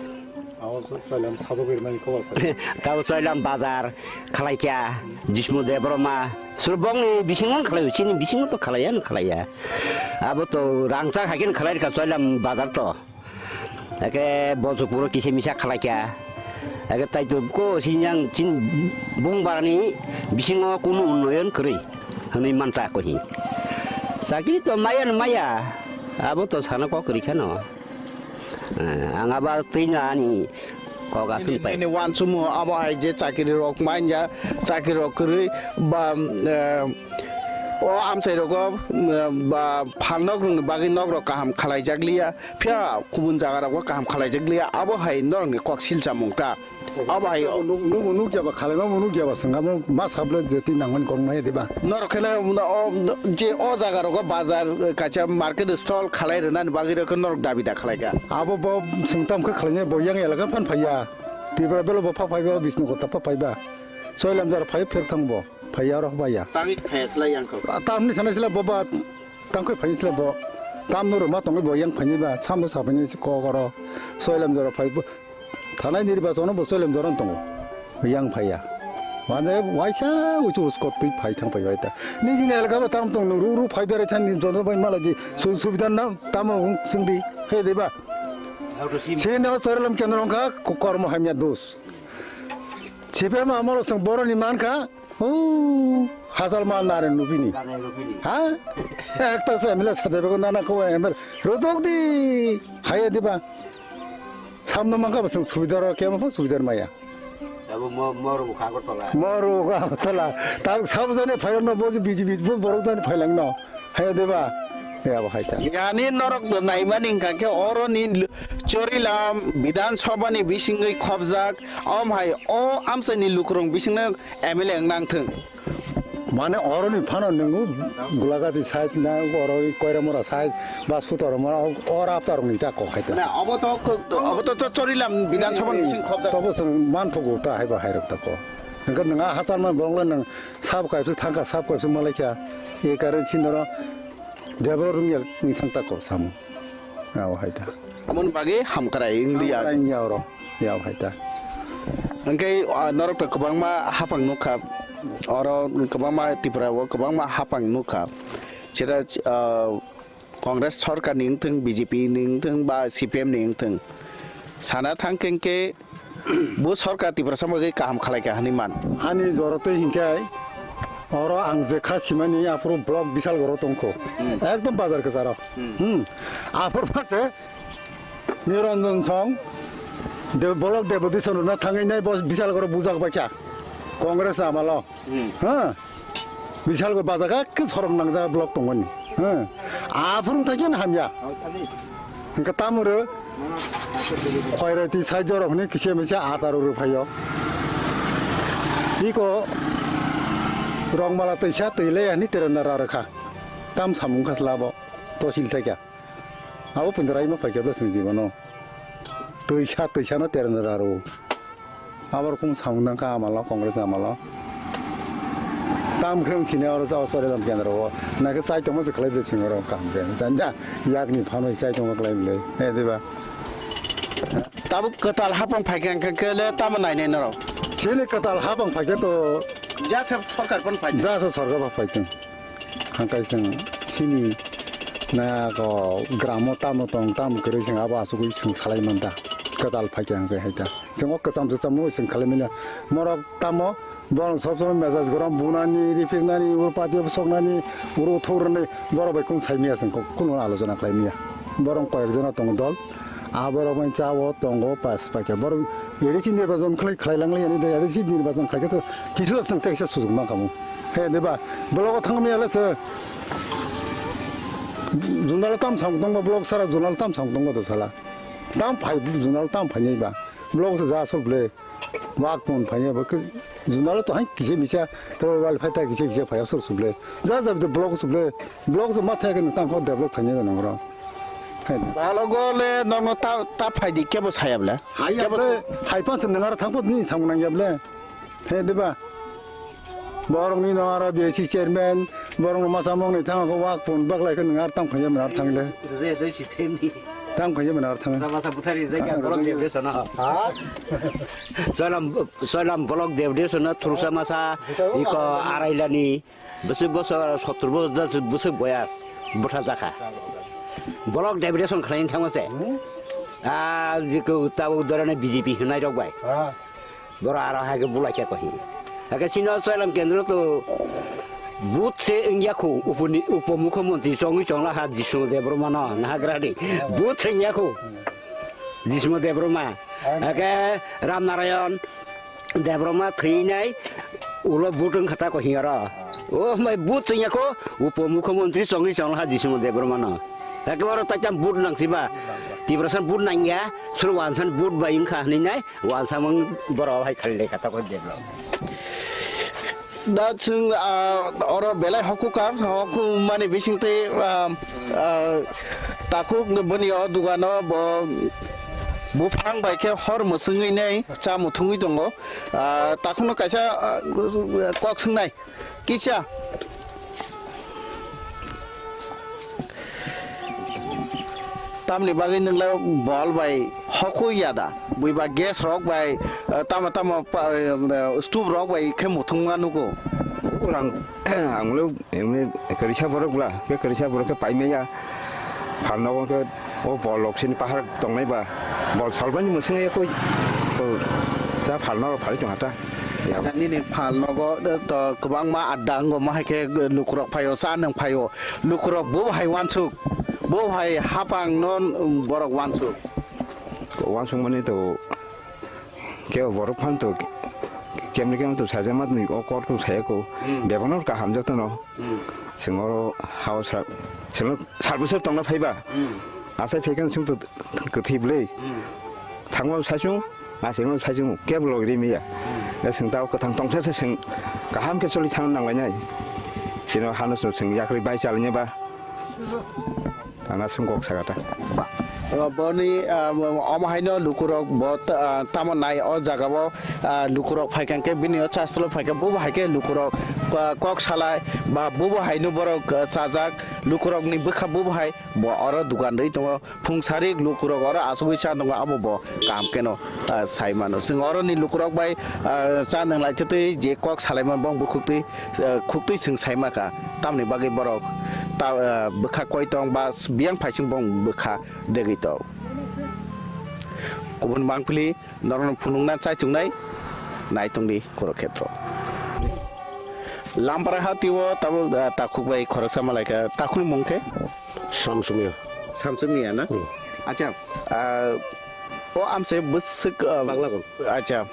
Abo so Choilam sajagwi rwmani kobo sali. Tabo Choilam bazar, khlaikya, Jismu Debbarma, Surbongni bisingo khlai, chini bisingo to khlaiya, no khlaiya. Abo to rangchak hai khe khlai rwkha Choilam bazar to. Eke Bojopuro kisa misa khlaikha. Eke tai to ko sinyang chin bung barani bisingo kunu unnoyon kwrwi hwnwi manta kohi. Chakri to maya no maya, abo to sana kok kwrwi kheno. Eh, ang abo twi no ani Kok aswk pai. Nini wansukmung abo hai je chakiri rok manya, chakiri rok kwrwi ba, eh, o amchai rogo, eh, ba phalnok rokni bagwi nok rok kaham khalai jak liya, phiya kubun jaga rogo kaham khalai jak liya, abo hai norokni kok silchamung ta. Abo hai nuk, nuk, nuk jaba khalai ma nuk jaba sengamo ma sable je tin nangmani kok maya diba. Norok kheno o je o jaga rogo bazar, eh, kaisa market stall khalai rwnani bagwi rok norok dabi da khalai kha. Abo bo sungtam khe khlainai bo yang elaka phan phaiya. Tripura belo bo pha phaiba, Bisnu Kota pha phaiba. Soilam jara phai pher thang bo. Phaiya aro baya. Tamik phai sla yang kok. Tamni sana sila bo ba tang khe phai sila bo. Tam no roma tong bo yang phai ba. Sam bo sa phai si kok oro. Soilam jara phai bo. Thanai nirbachon bo Soilam jara tongo. Yang phaiya. Wanje waisa uchu uskot twi phai thang phai waita. Nijini elaka ba tam tong ru ru phai berai thang ni jono bai malaji su-, subida na tamo singdi. He deba. Sini o Soilam kendro wngkha ko-, kormo hamya dos. Sipem amolo song boroni mankha, o, hajal mal nare nubini. Ha? Ekta se M L A sade bego nana ko M L A. Rodok di, haya diba. Samno mankha basang subidar kemo pho subidar maya. Abo mo-, moro bukha Agartala. Moro bukha Agartala. Tabuk sabo jani phailang no boji B J P bo borok jani phailang no. Haya diba. Ya bo haita. Yani norok naimani hingka khe oro ni Chorilam Bidhan Sabha ni bisingwi khobjak, om hai o amchaini lukurok bisingno M L A wng nang thung. Mane oroni phano nwngu Gulagati side na oro Koiramura side ba Sutormura o, o raptarokni ta kok hai ta. Na, obo to, obo to, to Chorilam Bidhan Sabha ni bising khobjak. Tobo chwng man phugu ta hai ba hai rok ta kok. Hingke nwnga hachal man bongla nwng sab kaisa thangka sab kaisa malai kha. E karon sinoro Develop wngya wngthang tako samung. Abo hai ta. Amoni bagwi hamkrai wngya. Hamkrai wngya oro. Ya hai ta. Hwnkhe, ah, norok to kwbangma hapang nukha. Oro kwbangma Tripura o kwbangma hapang nukha. Chera, ah, Congress sorkar ni wngthwng, B J P ni wngthwng ba C P M ni wngthwng. Sana thang khe hwnkhe Bo sorkar Tiprasa bagwi kaham khalai kha hwnwi man. Ani jora twi hinkhe oro ang je kha simani aphuru block Bisalgoro tongkho. Hmm. Ekdom bazar kwcharo. Hmm. Hmm. Aphuru phache Niranjan Song de block deputation rwna thangwi nai bo Bisalgoro bujak bai kha. Congress amalo. Hmm. Ha. Bisalgo bazar kha khe sorok nangjak block tongoni. Ha. Aphuru thakya hamya. Hwnkhe tamoro Khoirati sai jorok hwnwi kisa misa ataro rw phaio. Iko rongmala twisa twi le ani terenda ra rwkha. Tam samung kha slabo tosil thaikha. Abo punda raima phaikha bwswng jibono. Twisa twisano terenda ra rw. Abo rokong samung nang kha amalo, Congress amalo. Tam khe wng sini oro chao chori lam kendro o. Na khe chai tongma se khlai bre sing oro kaham khe. Janja yakni phano chai tongma khlai ble. He diba? Tabuk kwtal hapang phai khe, khe, khe le tamo nai nai norok? Sini kwtal hapang phai khe to. Jasa sorkar pon phai. Jasa sorkar ba phai tong. Hangkai chwng sini na ko gramo tamo tong, tamo kwrwi chwng abo asugwi chwng salai manta. Kwtal phai khe hangkai hai ta. Chwng o kwcham swcham o chwng khlai manya. Morok tamo borok sob somoi mejaj gorom bunani, ripiknani, uro pati soknani, uro thurani, borok bai kung sai manya chwng kunu alochona khlai manya. Borok koyek jona tongo dol. A borok bai cha o tongo pas paikha. Borok A D C nirbachon khlai, khlai lang lai ani de A D C nirbachon khlai khe to kisu chwng teksa sujuk man kamo. He de ba, block o thang manya le se. Junal tam sam tong ba block sara junal tam sam tong ba do sala. Tam phai junal tam phai nai ba. Block se ja sol ble. Wak pon phai nai ba ke junal to hai kise bisa to wal phai ta kise kise phai sol suble. Ja ja to block suble. Block se ma thai ke tang ko develop phai nai ba nang ro. He. Balogo le norno ta, ta phai di kebo sayable. Hai kebo able, hai pan se nang ar thang po ni sam nang yable. He de ba. Borokni no aro B S C chairman, borokno masa mokni thang ko wak pon baklai khe nwng ar tam khaiya mwnwi ar thang le. Rwjai rwjai si phemni. Tam khaiya mwnwi ar thang. Masa masa buthari rwjai kha, borok deputation no. Ha? Soilam, Soilam block deputation no thursa masa iko arailani bwswk bosor sottor bosor bwswk boyas bwtha jakha. Block deputation khlaini thangma se. Hmm? Ah, jikau tabuk dorane B J P hwnai rok bai. Ha. Borok aro hai khe bulai khe kohi. Hakhe chini o Soilam kendro to booth se wngya khu, uponi-, upo mukhyamantri chongwi chongla ha Jisnu Debbarma no nahagrani. Booth se wngya khu. Jismo Debroma. Ake Ram Narayan Debroma thwinai ulo vote wngkha ta ko hiyaro. O mai vote chwngya ko upomukhyamantri chongwi chongha Jismo Debroma no. Ake oro taikam vote nangsiba. Tiprasa vote nangya, sur wansan vote bai wngkha hwnwi nai, wansamung borok hai khali lekha ta ko Debroma. Da chwng, ah, oro belai hoku kha, hoku mani bising tei, ah, ah, takhuk boni o dugano bo buphang bai khe hor mwswngwi nei cha muthungwi tongo. Ah, takhukno kaisa, ah, kok swngnai kisa. Tamni bagwi nwng le bol bai hokhu ya da? Bui ba gas rok bai, eh, tamo tamo pa-, eh, stove rok bai khe muthungma nugo. Urang, ang le emni karisa borok bla, khe karisa borok khe paimaya. Phalnogo khe o bol rok sini pahar tongnai ba. Bol salbani mwswng ya koi. Ko sa phalnogo phali tong hata. Ya. Acha, nini phalnogo, eh, to kwbangma adda wngmo hai khe lukurok phaio, cha nwng phaio. Lukurok bo hai wansuk, bo hai hapang no borok wansuk. Wansuk mani to kebo borok phan to kemni kemni to sajama ni o kor to saya ko. Hmm. Bebano kaham joto no. Hmm. Sing oro hao sa, sing sal bwswk tongna phaiba. Hmm. Asai phaikan sing to kwthwi bwlwi. Hmm. Thangma saichung, asai no saichung kebo logri miya. Hmm. Ya sing tao kwthang tongsa se sing kaham khe choli thang nang lainai. Sino hano sing yakri bai chalanya ba. Ang aswk kok sakha ta. Ba, boni, ah, omo haino lukurok bo, ah, tamo nai o jaga o, ah, lukurok phaikha khe bini o chastro phaikha, bubo hai khe lukurok, ah, kok salai ba bubo haino borok, ah, chajak lukurok ni bwkha bubo hai bo oro dukan rwi tongo. Phung sarik lukurok oro asugwi cha tongo, abo bo kaham kheno, ah, sai mano. Chwng oroni lukurok bai, ah, cha nwng lai twi je kok salaima bong bukhuktwi, ah, khuktwi chwng saima kha. Tamni bagwi borok ta, ah, bwkha koi tong ba biyang phaising bong bwkha degwi tong. Kubun mangpili norokno phunukna chaichungnai naitongdi Kurukhetro. Lampara hatio tabuk, ah, takhuk bai khoroksa malaikha, takhukni mung khe? Samsumia. Samsumia na? Hmm. Acha, ah, o amse bwswk, ah, Bangla gon. Acha.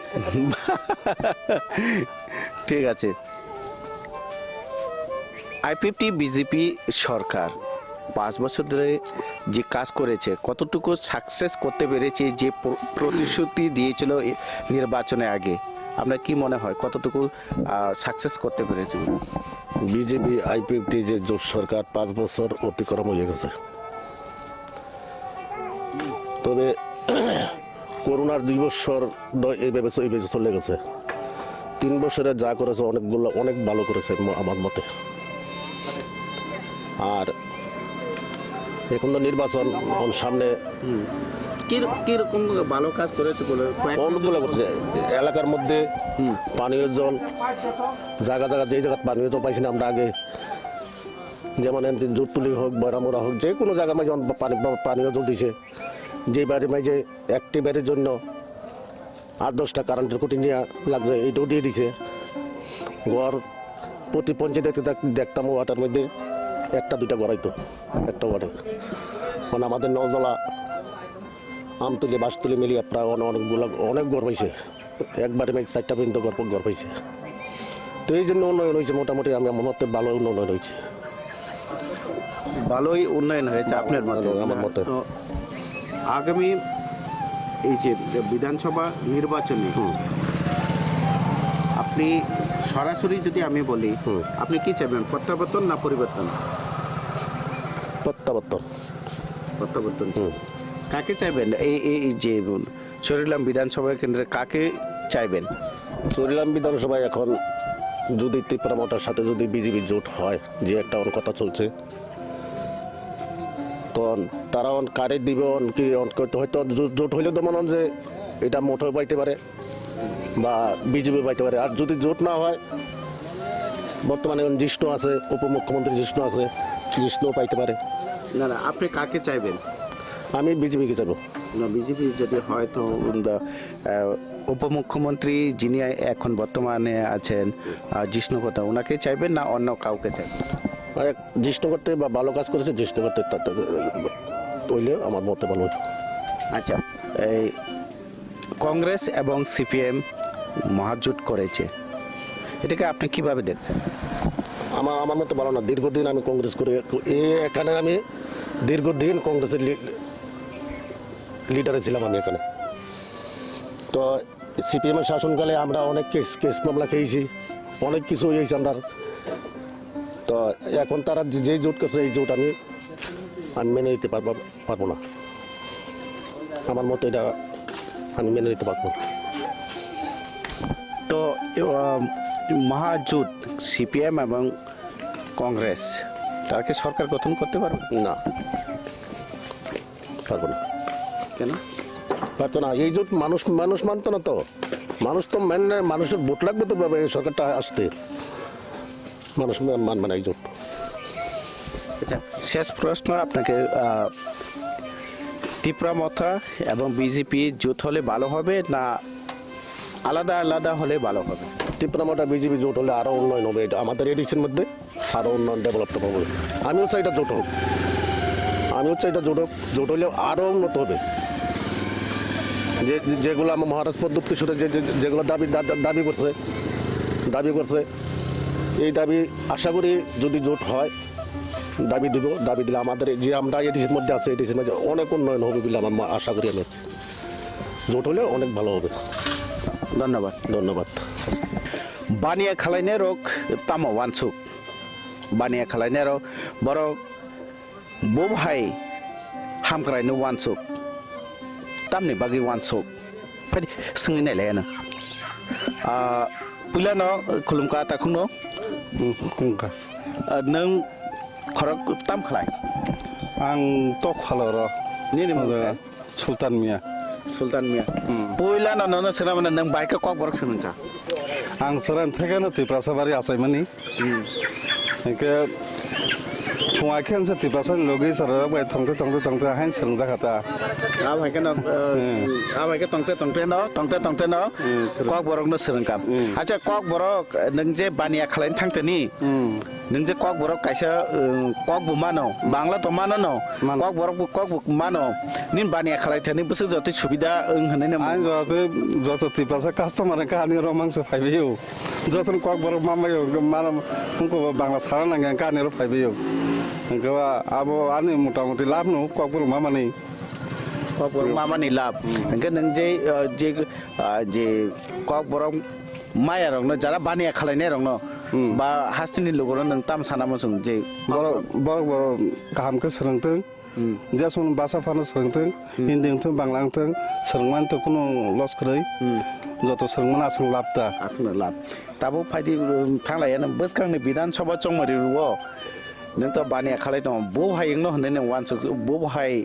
ঠিক আছে। IPFT BJP সরকার পাঁচ বছর ধরে যে কাজ করেছে, কতটুকু সাকসেস করতে পেরেছে যে প্র-, প্রতিশ্রুতি দিয়েছিল এ নির্বাচনে আগে? আপনার কি মনে হয় কতটুকু, আহ, সাকসেস করতে পেরেছে? বিজেপি আইপিএফটি যে জোট সরকার পাঁচ বছর অতিক্রম হয়ে গেছে, তবে করোনার দুই বছর দ-, এইভাবে চ-, এইভাবে চলে গেছে। তিন বছরে যা করেছে অনেকগুলো, অনেক ভালো করেছে ম-, আমার মতে। আর এখন তো নির্বাচন, এখন সামনে হুম। কি র-, কি রকম ভালো কাজ করেছে বলে কয়েক অনেকগুলো করছে। এলাকার মধ্যে হুম। পানীয় জল, জায়গা জায়গা, যেই জায়গাত পানীয় জল পাইছি না আমরা আগে, যেমন এনদিন জুটতুলি হোক, বয়রামুড়া হোক, যে কোনো জায়গার মাঝে অন-, পানি, পা-, পানীয় জল দিছে। যে বাড়ির মাঝে একটি বাড়ির জন্য আট দশটা কারেন্টের খুঁটি নেওয়া লাগছে, এইটাও দিয়ে দিছে। ঘর প্রতি পঞ্চায়েতে দেখ-, দেখতাম ওয়াটার মধ্যে একটা দুইটা ঘর হইতো, একটা ওয়ার্ডে। মানে আমাদের নলদলা, আমতলি, বাঁশতলি মিলিয়ে প্রায় অনে-, অনেকগুলো, অনেক ঘর হয়েছে। একবারে মেয়ে চারটা পর্যন্ত ঘর, ঘর পাইছে। তো এই জন্য উন্নয়ন হয়েছে, মোটামুটি আমি আমার মতে ভালো উন্নয়ন হয়েছে। ভালোই উন্নয়ন হয়েছে আপনার মতে? আমার মতে। তো আগামী এই যে বিধানসভা নির্বাচনে হুম। আপনি সরাসরি যদি আমি বলি, হুম। আপনি কি চাইবেন, প্রত্যাবর্তন না পরিবর্তন? প্রত্যাবর্তন। প্রত্যাবর্তন চাই। হুম। কাকে চাইবেন? এই, এই, এই যে, উম, চরিলাম বিধানসভা কেন্দ্রে কাকে চাইবেন? চরিলাম বিধানসভায় এখন যদি তিপ্রা মোর্চার সাথে যদি বিজেপি জোট হয়, যে একটা অন কথা চলছে, তো তারা অন কারে দিবে, অন কি, অন করতে হয়তো জোট, জোট হইলে তো মনে হয় যে এটা মোটেও পাইতে পারে। বা বিজেপি পাইতে পারে। আর যদি জোট না হয়, বর্তমানে এখন জিষ্ণু আছে, উপমুখ্যমন্ত্রী জিষ্ণু আছে, জিষ্ণু পাইতে পারে। না, না, আপনি কাকে চাইবেন? আমি বিজেপিকে চাইবো। না, বিজেপি যদি হয় তো, উম, দা-, আহ, উপমুখ্যমন্ত্রী যিনি এখন বর্তমানে আছেন, আহ, জিষ্ণু কথা, ওনাকে চাইবেন না অন্য কাউকে চাইবেন? মানে, জিষ্ণু করতে বা ভালো কাজ করেছে, জিষ্ণু করতে তা-, তা-, হইলে আমার মতে ভালো হতো। আচ্ছা, এই কংগ্রেস এবং সিপিএম মহাজোট করেছে, এটাকে আপনি কিভাবে দেখছেন? আমার, আমার মতে ভালো না। দীর্ঘদিন আমি কংগ্রেস করে, এ-, এখানে আমি দীর্ঘদিন কংগ্রেসের লি-, লিডারে ছিলাম আমি এখানে। তো সিপিএম এর শাসনকালে আমরা অনেক কেস, কেস মামলা খেয়েছি, অনেক কিছু হয়েছে আমরা। তো এখন তারা যে, যে জোট করছে, এই জোট আমি, আমি মেনে নিতে পারবো, পারবো না। আমার মতে এটা আমি মেনে নিতে পারবো না। তো, আহ, মহাজোট সিপিএম এবং কংগ্রেস, তারা কি সরকার গঠন করতে পারবে? না, পারবো না। কেন? পারতো না। এই জোট মানুষ, মানুষ মানতো না তো। মানুষ তো মানে, মানুষের ভোট লাগবে তো, বাবা, এই সরকারটা আসতে। মানুষ মা-, মানবে না এই জোট। আচ্ছা, শেষ প্রশ্ন আপনাকে, আহ, তিপ্রা মথা এবং বিজেপি জোট হলে ভালো হবে না আলাদা আলাদা হলে ভালো হবে? তিপ্রা মথা বিজেপি জোট হলে আরো উন্নয়ন হবে, এটা আমাদের এডিসির মধ্যে আরো উন্নয়ন, ডেভেলপমেন্ট হবে। আমিও চাই এটা জোট হোক, আমিও চাই এটা জোট হোক, জোট হলে আরো উন্নত হবে। যে, যেগুলো আমার মহারাজ প্রদ্যুৎ কিশোরে যে, যে, যেগুলো দাবি, দা-, দা-, দাবি করছে, দাবি করছে, এই দাবি আশা করি যদি জোট হয়, দাবি দিব, দাবি দিলে আমাদের এই যে আমরা এডিসির মধ্যে আছে, এডিসির মধ্যে অনেক উন্নয়ন হবে বলে আমার মা-, আশা করি আমি। জোট হলে অনেক ভালো হবে। ধন্যবাদ। ধন্যবাদ। Baniya khwlainai rok tamo uansuk? Baniya khwlainai rok borok bo hai hamkraino uansuk. Tamni bagwi uansuk? Phai swngwi nailai ano. Ah, puilano khulumkha takhukno. Hmm, khulumkha. Ah, nwng khorok tam khlai? Ang tok phaloro. Nini mung khe? Sultan Mia. Sultan Mia. Hmm. Puila no nono swnam na nwng bai khe kok borok swnam kha. Ang swnam thai khe no Tiprasa bari achaimani. Hmm. Hingkhe phung ai khe ang se Tiprasa ni logi sara rok bai tongte tongte tongte hain swnam jakha ta. Abo hai khe no, eh, hmm, abo hai khe tongte tongte no, tongte tongte no, hmm, sir, kok borok no swnam kha. Hmm. Acha kok borok, eh, nwng je baniya khlai thang tani. Hmm. Nwng je kok borok kaisa, uh, kok bo mano, Bangla to mano no, mano. Kok borok bo, kok bo mano, nini baniya khlai thani bwswk joto subida wng hinwi no. Ang joto, joto Tiprasa customer wngkha ani oro mangsa phaibaio. Joto kok borok mamaio, mano wngkha bo Bangla sana nangya wngkha ani oro phaibaio. Wngkha ba abo ani motamuti lab no kok borok mamani. Kok borok mamani lab. Hmm. Hingkhe nwng je, uh, je, uh, je kok borok maya rokno, jara baniya khlainai rokno, hmm, ba hasteni logoro nwng tam sana muchung je borok, borok, borok kaham khe swrwngtwng, hmm, jesung basa phano swrwngtwng, hmm, Hindi wngthwng, Bangla wngthwng, swrwngmani to kunu loss kwrwi, hmm, joto swrwngmani aswk lab ta. Aswkno lab. Tabuk phaidi, um, thanglaiya nwng bwskangni Bidhan Sabha chongmari rwo, nwng to baniya khalai tongo, bo hai wngno hwnwi nwng uansuk, bo hai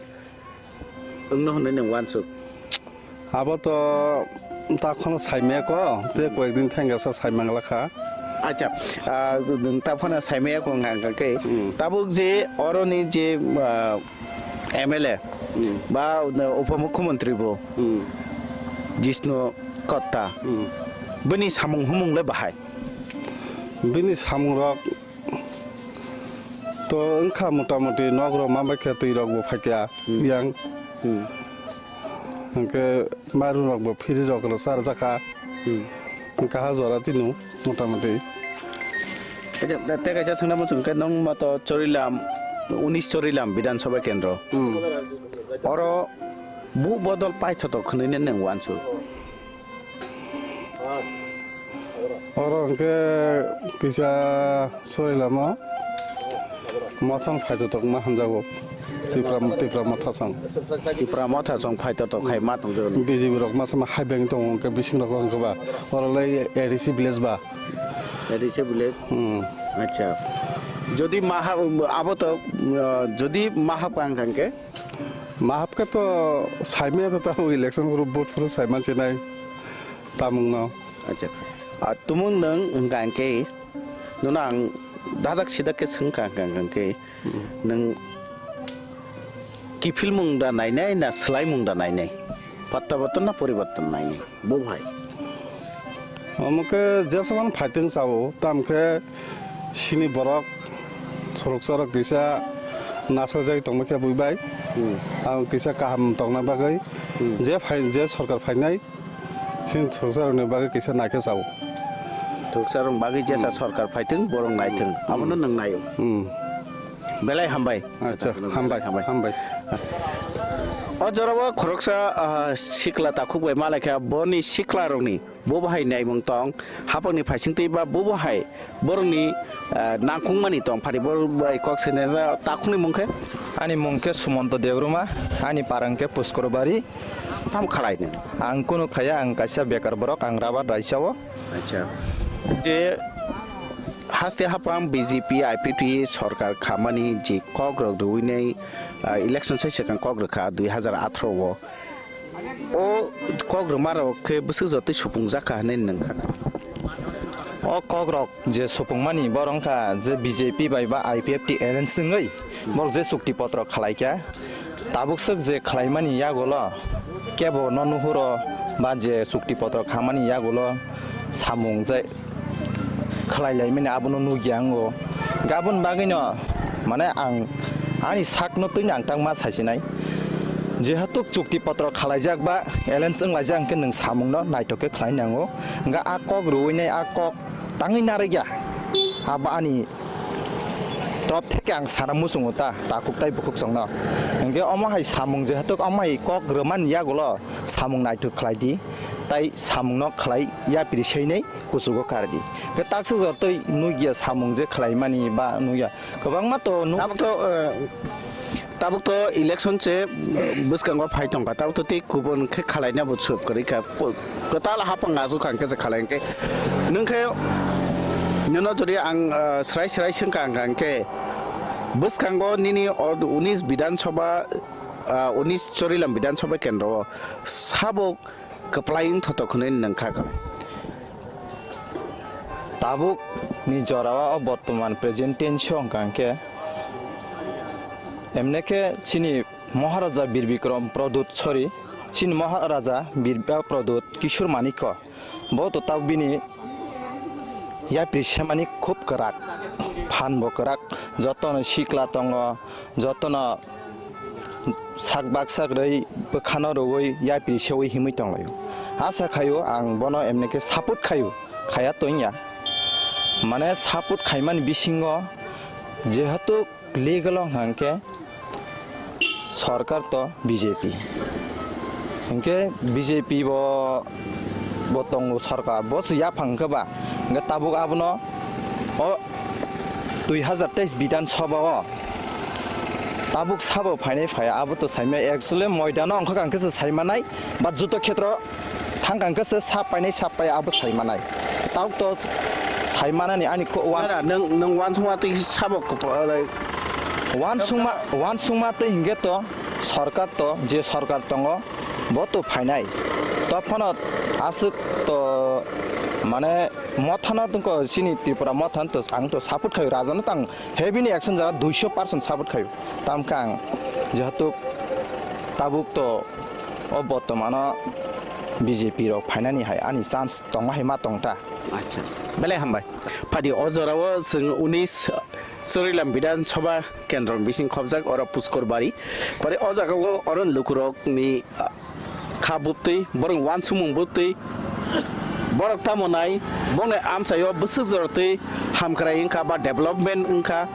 wngno hwnwi nwng uansuk. Abo to ta kheno saimaya ko, tei koyekdin thangya sa saimangla kha. Acha, ah, ta phano saimaya ko hwnka hwnkhe, hmm, tabuk je oroni je, ah, M L A, hmm, ba upamukhyamantri bo, hmm, Jishnu Katta, hmm, bini samung humung le bahai? Bini samung rok to wngkha motamuti nok rok ma bai khe twi rok bo phaikha, hmm, yang. Hmm. Hwnkhe mairum rok bo phiri rok rw char jakha. Hmm. Hwnkhe ha jora tino motamuti. Acha, te, te kaisa swngna muchung khe nwng ma to Chorilam, unis Chorilam Bidhan Sabha Kendro. Hmm. Oro bu bodol paithotok khwnwi nwng uansuk. Oro hwnkhe kisa soilamo mothang phaitotokma hamjago. Tipra, Tipra mothasong. Tipra mothasong phaitotok khai ma tongjago. B J P rok masa ma hai beng tongo hwnkhe bising rok hwnkhe ba. Oro lai A D C village ba. A D C village? Hmm. Acha. Jodi ma ha, abo to, uh, jodi ma hap kang kang khe? Ma hap khe to saimaya to tamo election phuru vote phuru saiman chinai. Tamungno. Acha. Ah, tumung nwng hwnkha hwnkhe, nono ang dadak sidak khe swngkha hwnkha hwnkhe, hmm, nwng kiphilmung da nainai na swlaimung da nainai? Pattorton na poriborton nainai? Bo hai. Omo khe jesaban fighting sao, tam khe sini borok sorok sorok kisa Nasajak tongma khe bui bai. Hmm. Ang kisa kaham tongna bagwi Hmm. je phai, je sorkar phainai sin thuksa rokni bagwi kisa naikhe chao. Thuksa rok bagwi jesa Hmm. sorkar phaithung, borok naithung. Hmm. Abono nwng naio. Hmm. Belai hambai. Acha, hambai, Hambai. hambai. O jorao khoroksa, ah, sikla takhuk bai malaikha, boni sikla rokni bo bahai naimung tong, hapangni phaisingtwi ba bo bahai borokni, ah, nangkukmani tong, phari bo bai kok sene takhukni mung khe? Ani mung khe Sumonto Debbarma, ani parang khe Puskurbari. Tamo khalai nini? Ang kunu khaya, ang kaisa bekar borok, ang rabar raisao. Acha. Je haste hapang B J P I P F T sorkar khamani je kok rok rwinai, ah, election sai swkang kok rwkha dui hazar atharo o. O kok rwma rok khe bwswk jotoi supung jak kha hinwi nwng kha. O kok rok je supungmani borok wngkha je B J P bai ba I P F T alliance wngwi borok je chukti potro khalai kha. Tabuk swk je khlaimani yagulo kebo no nuhuro ba je chukti potro khamani yagulo samung je khlai laimani abono nukya wngo. Gabon bagwino mane ang ani sakno twino ang tangma saisinai. Jehetu chukti potro khalaijak ba alliance wnglaijak hwnkhe nwng samungno naithok khe khlai nango. Hwnkhe a kok rwinai a kok tangwi narwkya. Abo ani top theke ang sana muchungo ta, takhuk tai bukhuk chwngno. Hwnkhe omo hai samung jehetu omo hai kok rwmani yagulo samung naithok khlai di, tai samungno khlai yapri seinei kuchugo kar di. Hwnkhe taksa jotoi nukya samung je khlaimani ba nukya kwbangma to nuk- Tabuk to, eh, Tabuk to election se, eh, bwskango phai tongkha, tabuk to tei kubun khe khalaina bo swk kwrwi kha. Po-, kwtal hapang aswk kha hwnkhe se khalai hwnkhe. Nwng khe nono jodi ang, eh, srai srai swngkha hwnkha hwnkhe bwskango nini o unis Bidhan Sabha, ah, unis Chorilam Bidhan Sabha kendro o sabo kwplai wng thotok hwnwi nwng kha kha. Tabuk ni jora o bortoman present tense o hwnkha hwnkhe, emne khe chini Maharaja Bir Bikram Pradut, sorry, chini Maharaja Bir Bikram Pradut Kishore Manikya, bo to tabuk bini yapri semani khub kwrak, phan bo kwrak, jotono sikla tongo, jotono sak baksa kwrwi bwkhano rwui yapri seui himwi tonglaio. Asa khaio ang bono emne khe support khaio, khaya tongya. Mane support khaimani bisingo jehetu legal o hwnkha hwnkhe sorkar to B J P. Hwnkhe B J P bo, bo tongo sorkar, bo se yaphang khe ba, hwnkhe tabuk abono o dui hazar teis Bidhan Sabha o tabuk sabo phainai phai, abo to saimai actually moidano wngkha khe se saimanai, ba juto khetro thang khe se sap painai sap pai abo saimanai. Tabuk to saimanani ani ko wan- Nara, nwng, nwng wansukma twi sabo kop-, like, wansukma, wansukma twi hwnkhe to sorkar to, je sorkar tongo, bo to phainai. To phano aswk to, mane, mothano tongkho chini Tripura mothano to ang to support khaio, rajano tang heavy ni action jaga duiso percent support khaio. Tamkhe ang jehetu tabuk to o bortomano B J P rok phainani hai ani chance tongma hai ma tongta. Acha, belai hambai. Phadi o jorao chwng unis Chorilam Bidhan Sabha Kendro bising khobjak oro Puskur Bari. Pore o jagao oro lukurokni, ah, kha buptwi, borok wansukmung buptwi, borok tamo nai, bongni amchaio bwswk jorotwi hamkrai wngkha ba development wngkha,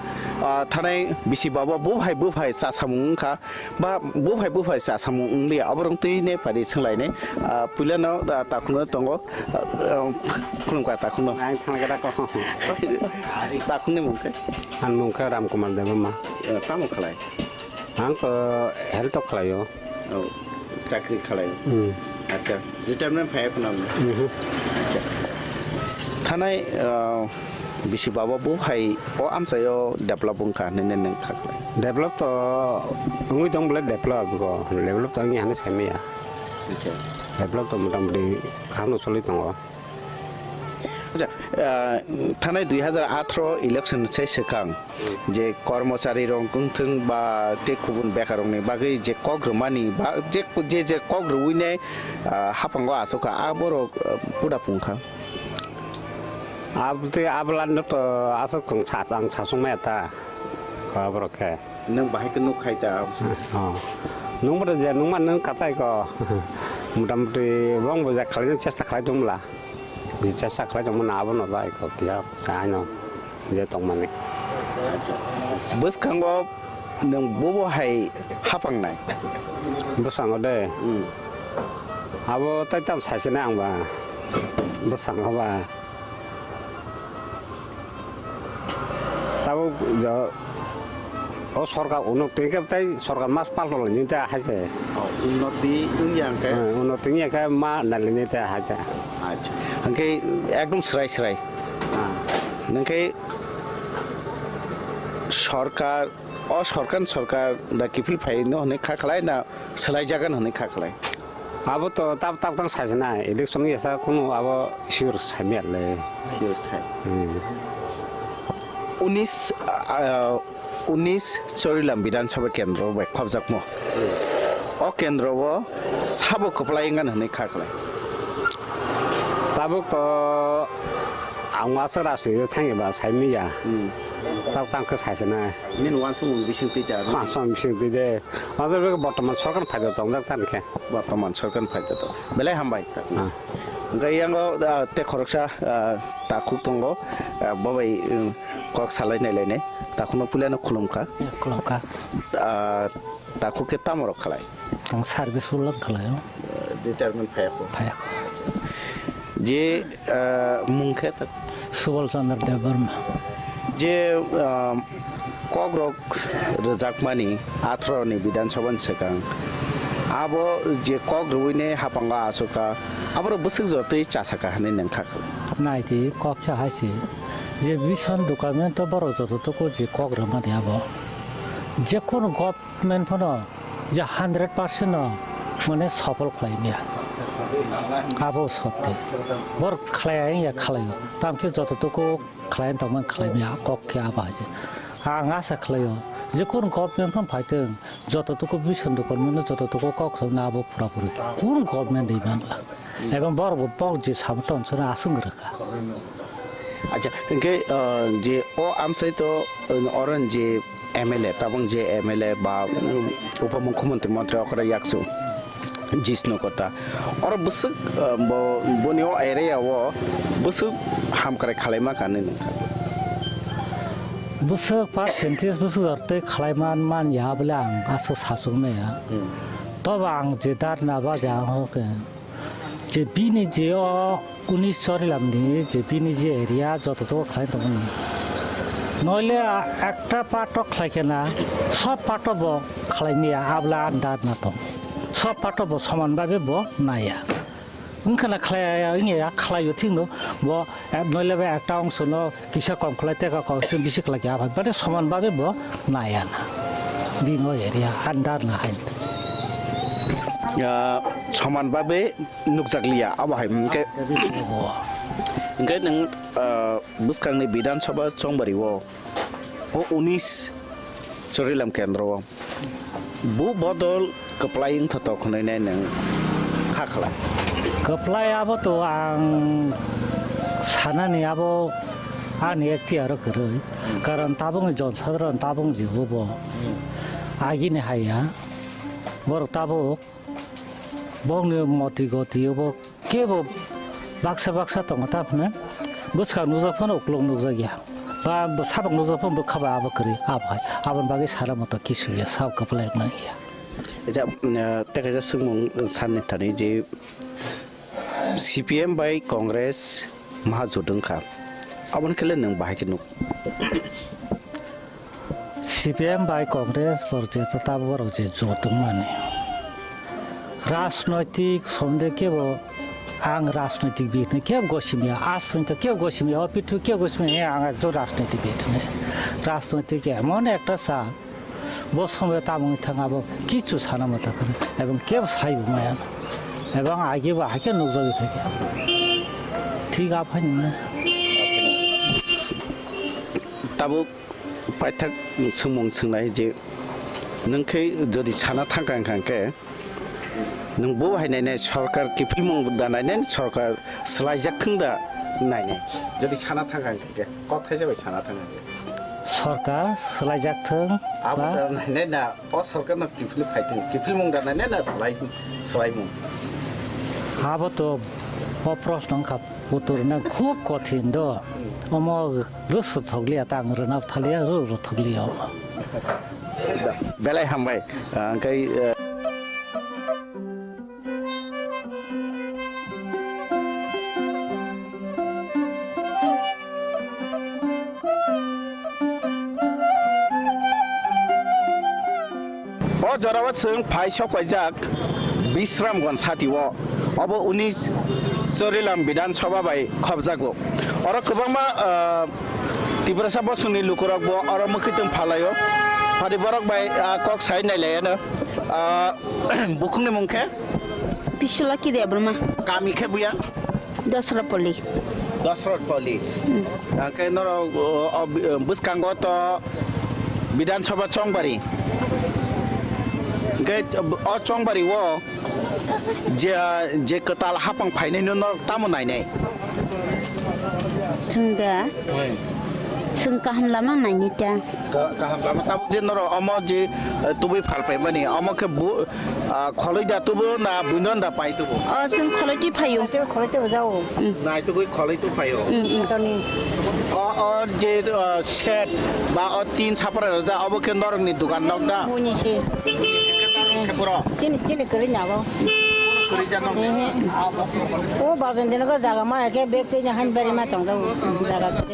ah, thanai bisi babo buphai buphai chasamung wngkha. Ba buphai buphai chasamung wngli aborok twi ne pari swnglainai. Ah, puilano, ah, takhukno tongo, ah, ah, khulumkha takhukno. Ang thangkhe da ko. Takhukni mung khe? Ang mung khe Ram Kumar Debbarma. Eh, tamo khalai? Ang to health o khlaio. Oh, chakri khalai. Hmm. Acha, retirement phai phano. Mhm. Acha. Thanai, ah, Bisi baba bo hai o amchaio develop wngkha hinwi nwng kha khlai? Develop to wngwi tong bole develop ko, develop to wngya hinwi saimaya. Acha. Develop to motamoti khano choli tongo. Acha, ah, thanai dui hazar atharo election se swkang je kormochari rok wngthwng ba tei kubun bekar rokni bagwi je kok rwmani ba je, je, je kok rwui nai, ah, haphango achukha, aborok, ah, puda pungkha. Aboni abwlano to aswk chwng sa-, ang saswk maya ta. Ba borok khe. Nwng bahai khe nuk khai ta? Oh. Nwng bo je nwng man nwng katai ko. Motamuti bong bo je khalai chesta khalai tongmla. Je chesta khalai tongmani abo no jai ko kisa sa ano je tongmani. Bwskango nwng bobo hai hapangnai? Bwskango de. Hmm. Abo tai tam saisina ang ba. Bwskango ba. Tabuk jo, o sorkar unnoti khe tai sorkar mas palto laini ta hai se. Oh, unnoti wngya hwnkhe? Hmm, unnoti wngya khe ma nalini ta hai ta. Acha. Hwnkhe ekdom srai srai. Ah. Hwnkhe sorkar, o sorkar, sorkar da kiphil phaino hwnwi kha khlai na swlai jagan hwnwi kha khlai? Abo to tab tab tang sai na election ya sa kunu abo sure sai miya le. Sure sai. Hmm. Unis, ah, unis Chorilam Bidhan Sabha Kendro bai khobjakmo. O kendro o sabo kwplai wngani hwnwi kha khlai? Tabuk to ang asa rajniti thangya ba sai miya. Hmm. Tab tang khe sai na. Nini wansukmung bising twi ta? Wansukmung bising twi de. Abo bortoman sorkar phaida tongjak tani khe. Bortoman sorkar phaida to. Belai hambai. Ah. Hwnkhe yango, ah, tei khoroksa, ah, takhuk tongo. Ah, bo bai, um, kok salai nai lainai. Takhukno puilano khulumkha. Ya, khulumkha. Ah, takhuk khe tamo rok khalai? Ang service ulang khalai o. Retirement phaiya kho? Phaiya kho. Je, ah, mung khe ta? Subal Chandra Debbarma. Je, ah, kokrok rwjakmani atharo ni Bidhan Sabha ni swkang, abo je kok rwui ne hapango achukha, aborok bwswk jotoi chasakha hwnwi nwng kha khlai? Naidi kok khe hai se, je vision document o borok joto tuku je kok rwmani abo, je kono government phano je hundred percent no mane sopol khlai maya. Abo sotti. Bor khlai ai ya khlai o. Tam khe joto tuku khlai tong man khlai maya kok khe abo hai se. Ang asa khlai o. Je kono government phano phai tong joto tuku vision document no joto tuku kok sokna abo pura puri. Kono government ri man la. Ebong borok bo bok je sabo tong sora aswng rwkha. Acha, hwnkhe, ah, je o amsai to, ah, oron je M L A, tabang je M L A ba, um, Upamukhyamantri montri okra yakchu Jishnu Kota. Oro bwswk, ah, bo, boni o area o bwswk hamkrai khalaima kani nungkha? Bwswk percentage bwswk jortwi khalai man, man ya bole ang aswk sachuk maya. Hmm. Tobo ang je dharna ba ja ang hoke. Je bini je o unis Chorilam ni je bini je area joto to khlai tongmani. Noile a-, ekta part o khlai khe na, sob part o bo khlai maya, abla andar na tong. Sob part o bo soman babe bo naya. Wngkha na khlai ya, wngya ya, khlai o thik no, bo, eh, noile ba ekta ongso no, kisa kom khlai teka kok se bisi khlai khe aphai, bade soman babe bo naya na. Bini o area andar na hai. Ah, soman babe nukjakliya, abo hai hwnkhe, hwnkhe nwng, ah, bwskangni Bidhan Sabha chongbari o, o unis Chorilam kendro o bu bodol kwplai wngthotok hwnwi nai nwng kha khlai? Kwplai abo to ang sanani abo ani ektiyaro kwrwi, karon tabukni jon sadharon tabuk jigo bo agini haiya, borok tabuk bokni moti goti obo kebo baksa baksa tongo, ta phano bwskang nukjak phano uklok nukjak ya, ba, ba sabak nukjak phano bwkha bai abo kwrwi, abo hai, aboni bagwi sara moto kisu ya, sab kwplai wngya. Eja, mm, tei kaisa swngmung sanni thani je C P M bai Congress maha jotwng kha, aboni khe le nwng bahai khe nuk? C P M bai Congress borok je ta tabuk borok je jotwng mani. Rajnoitik somde kebo ang rajnoitik bihne kebo gosimya, asprinto kebo gosimya, opitu kebo gosimya, ang ekjon rajnoitik bihne. Rajnoitik emon ekta sa, bo somoi tamung thang abo kichu sana mata kare, ebong kebo sai bo maya. Ebong age bo hake nukjagwi phaikha. Thik aphani. Tabuk paithak swngmung swngnai je, nwng khe jodi sana thangkha wngkha khe, nwng bo hai nainai, sorkar kiphilmung da nainai, sorkar swlaijak thung da nainai, jodi sana thangkha wngkha khe, kok thaisa bai sana thangkha khe? Sorkar swlaijak thung. Abo ba da nainai na, o sorkar no kiphilwi phai thung, kiphilmung da nainai na swlai, swlaimung. Abo to o proshno wngkha, utur na khub kothin do. Omo rwswthokliya ta ang rwna thaliya, rw rwthokliya omo. Belai hambai, ah, hwnkhe, eh, O jorao chwng phai sok paijak Bisramganj sati o. Obo uni Chorilam Bidhan Sabha bai khopjago. Oro kwbangma, ah, Tiprasa bosongni lukurok bo oro mwkhwtwng phalaio. Phadi borok bai, ah, kok sai nailaiano. Ah, bukhukni mung khe? Bisolaki Debbarma. Kami khe buya? Dasratpalli. Dasratpalli. Hmm. Hwnkhe norok, o, o, bwskango to Bidhan Sabha Chongbari. Hwnkhe o Chongbari o je, je kwtal hapang phainai no norok tamo nainai? Chwng da. Oi. Chwng kaham lama nainai ta. Ka-, kaham lama tabuk je norok omo je, eh, tubui phal paimani, omo khe bu-, ah, kholoi da tubu na buino da pai tubu? O, chwng kholoi twi phaio. Kholoi twi jao. Mm. Naitugwi kholoi twi phaio. Mm, mm. Toni. O, o je, ah, shed ba o tin sapra rwjak, obo khe norokni dukan nok da? Buini se. Khe norok khe boro? Chini, chini kwrwi nabo. Kwrwi ja nok? Ehe. O bajon dino ko jaga ma khe bek twi han bari ma tong jago. Jaga.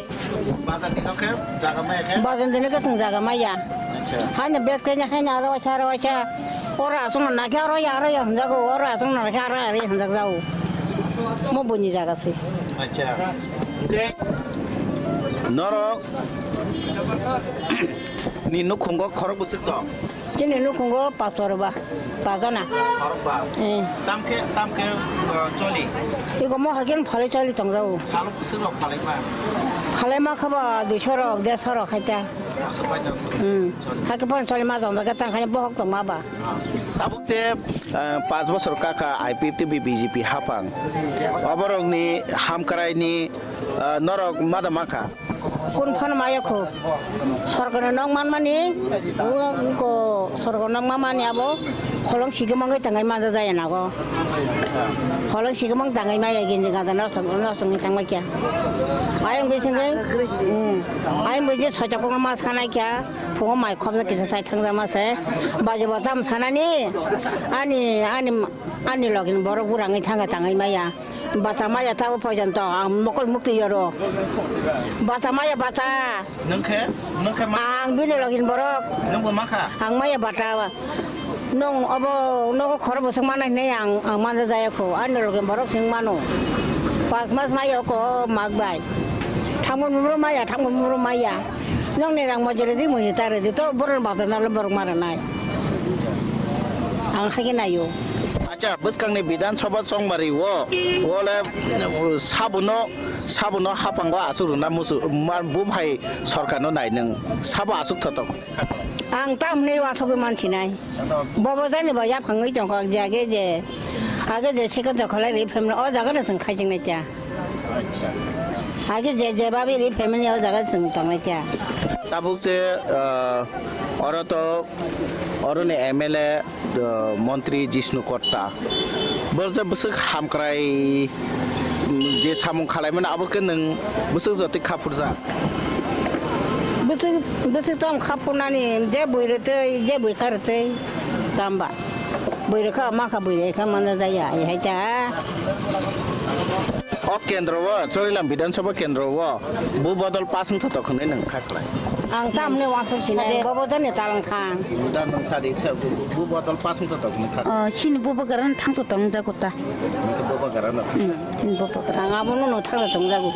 Bazar dino khe jaga maya khe? Bazar dino khe chwng jaga maya. Acha. Haino bek twi haino aro waisa, aro waisa. Oro aswk no nakhe aro ya, aro ya hwnjago. Oro aswk no nakhe aro ya, aro ya hwnjak jago. Mo buini jaga se. Acha. Hwnkhe norok ni nukhungo khorok bwswk tong? Chini nukhungo pastor ba, pajana. Khorokba. Eh. Tamkhe, tamkhe, uh, choli. Iko mo hakin phalai choli tongjao. Salo bwswk rok phalaima? Phalaima khaba duiso rok, derso rok khaita. Aswk bai tong. Hmm. Choli. Hakin pon choli ma tong, tang khani bohok tong ma ba. Ah. Tabuk je, uh, panch bosor kaka I P F T B B J P hapang. Oborokni hamkraini, uh, norok mada makha. Kun phano maya kho. Sorkar nok manmani, ko sorkar nok manmani abo kholong sikimang tangai manja jaya nago. Kholong sikimang tangai maya ginji gada no song no song thangma kya. Ayang bising gai. Hmm. Ayang bising socha kong ma sanai kya. Phungo mai khobna kisa sai thangja ma se. Baji bo tam sanani. Ani, ani, ani login borok burangi thanga tangai maya. Bata maya tabo poijon to, ang mokol mukti yoro. Bata maya bata. Nung khe, nung khe ma- Ang bini login borok. Nung bo ma kha? Ang maya bata. Nung obo nogo khoro bosong mana hinai ang, ang manja jaya kho. Ani login borok sing mano. Pas mas maya ko mak bai. Thangmo muro maya, thangmo muro maya. Nung ni rang mojere di muni tare di to boron bata nalo borok mara nai. Ang hage nayo. Acha, bwskangni Bidhan Sabha chongmari o, ole, uh, sabuno, sabuno hapango aswk rwna musu, ma-, bumhai sorkarno nai nwng, sabo aswk thotok. Ang tamni uansugwi mansinai. Bobo jani bo yaphangwi tongkha, je age je, age je second jokholai ri phaimani, o jagano chwng khaichingnaikha. Acha. Age je, je babi ri phaimani, o jaga chwng tongnaikha. Tabuk je, uh, oro to, oroni M L A, uh, Montri Jishnu Kotta. Bo je bwswk hamkrai, mm, je samung khalaimani abo khe nwng bwswk jotoi kha phurjak? Bwswk, bwswk tong kha phurnani je bui rwtwi, je bui kha rwtwi tamba. Bui rwkha, ma kha bui rwkha mana jaya, hai ta. O kendro o, Chorilam Bidhan Sabha kendro o, bu bodol pass wngthotok hwnwi nwng kha khlai? Ang tamni uansuk sinai, ade. Bo bodol ni talang thang. Da nwng sadi, bu, bu bodol pass wngthotok hwnwi kha? O, chini bubagra no thangthotok wngjago ta. Nwng khe bubagra no thang? Hmm, chini bubagra. Ang abo no no thangthotok wngjago.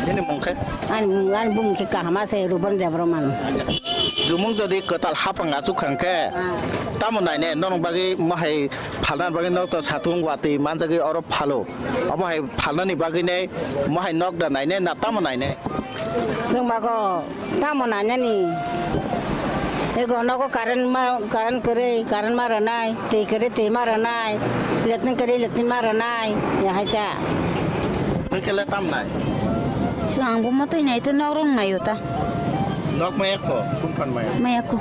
Nini mung khe? Ani mung, ani bumung khe kaham se Ruban Debbarma no. Jumung jodi kwtal hapang achuk kha hwnkhe, ah, tamo naine, norok bagwi mohai phalna bagwi norok to satung watwi manjagwi oro phalo. Omo hai phalnani bagwi ne, omo hai nok da naine, na tamo naine? Chwng bago tamo nainani? Ego nogo current ma, current kwrwi, current ma rwnai, twi kwrwi twi ma rwnai, latrine kwrwi latrine ma rwnai, ya hai ta. Nwng khe le tam nai? Chwng ang bo motoi nai to nok rong nai o ta. Nok maya kho, kumpan maya. Maya kho.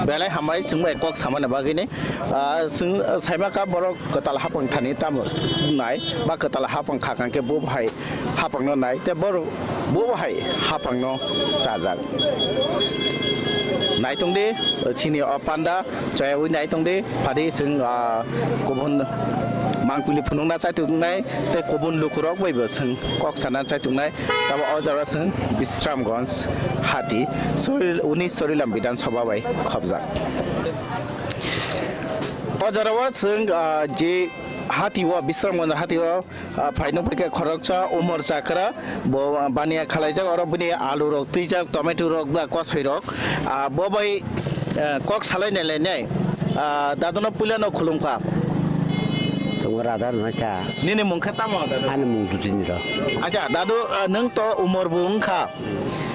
Belai hambai chwng bai kok samani bagwi ni. Ah, chwng, ah, saima ka borok kwtal hapang thani tamo nai, ba kwtal hapang khakang khe bo hai hapang no nai, te borok bo hai hapang no chajak. Naitung di, chini o panda, chayawi naitung di, phadi chwng, ah, kubun mangpili phunukna chaituknai, tei kubun lukurok bai bo chwng kok sana chaituknai. Tabo o jaga chwng Bisramganj hati, Sori-, unis Sorilam Bidhan Sabha bai khopjak. O jora o chwng, ah, je hati o, Bisramganj hati o, ah, phaino phaikha khoroksa Umar Chakra, bo, ah, baniya khalaijak, oro bini alu rok twijak, tomato rok, ba kosoi rok, ah, bo bai, ah, kok salai nai lai nai. Ah, daduno puilano khulumkha. Tongo Radha Rwngkha. Nini mung khe tamo, dadu? Ani mung Dutindra. Acha, dadu, ah, nwng to umor bo wngkha.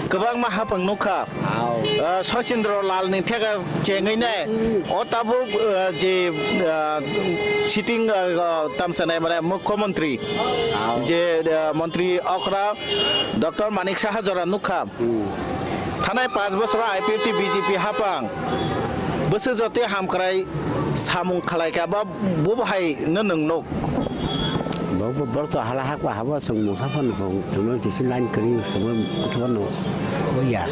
Kwbangma hapang nukha. Au. Ah, Sachindra Lal ni theka chengwi nai. Hmm. O tabuk, ah, je, ah, sitting, ah, tamsa nai mane mukhyamantri. Au. Je, ah, mantri okra Doctor Manik Saha jora nukha. Hmm. Thanai panch bochor I P F T B J P hapang. Bwswk jotwi hamkrai samung khalai kha ba bo bahai no nwng nuk. Bo, bo, borok to hala hak ba habo chwng mungsa phano bo chwngno kisi line kwrwi chwngno kuthupano ya,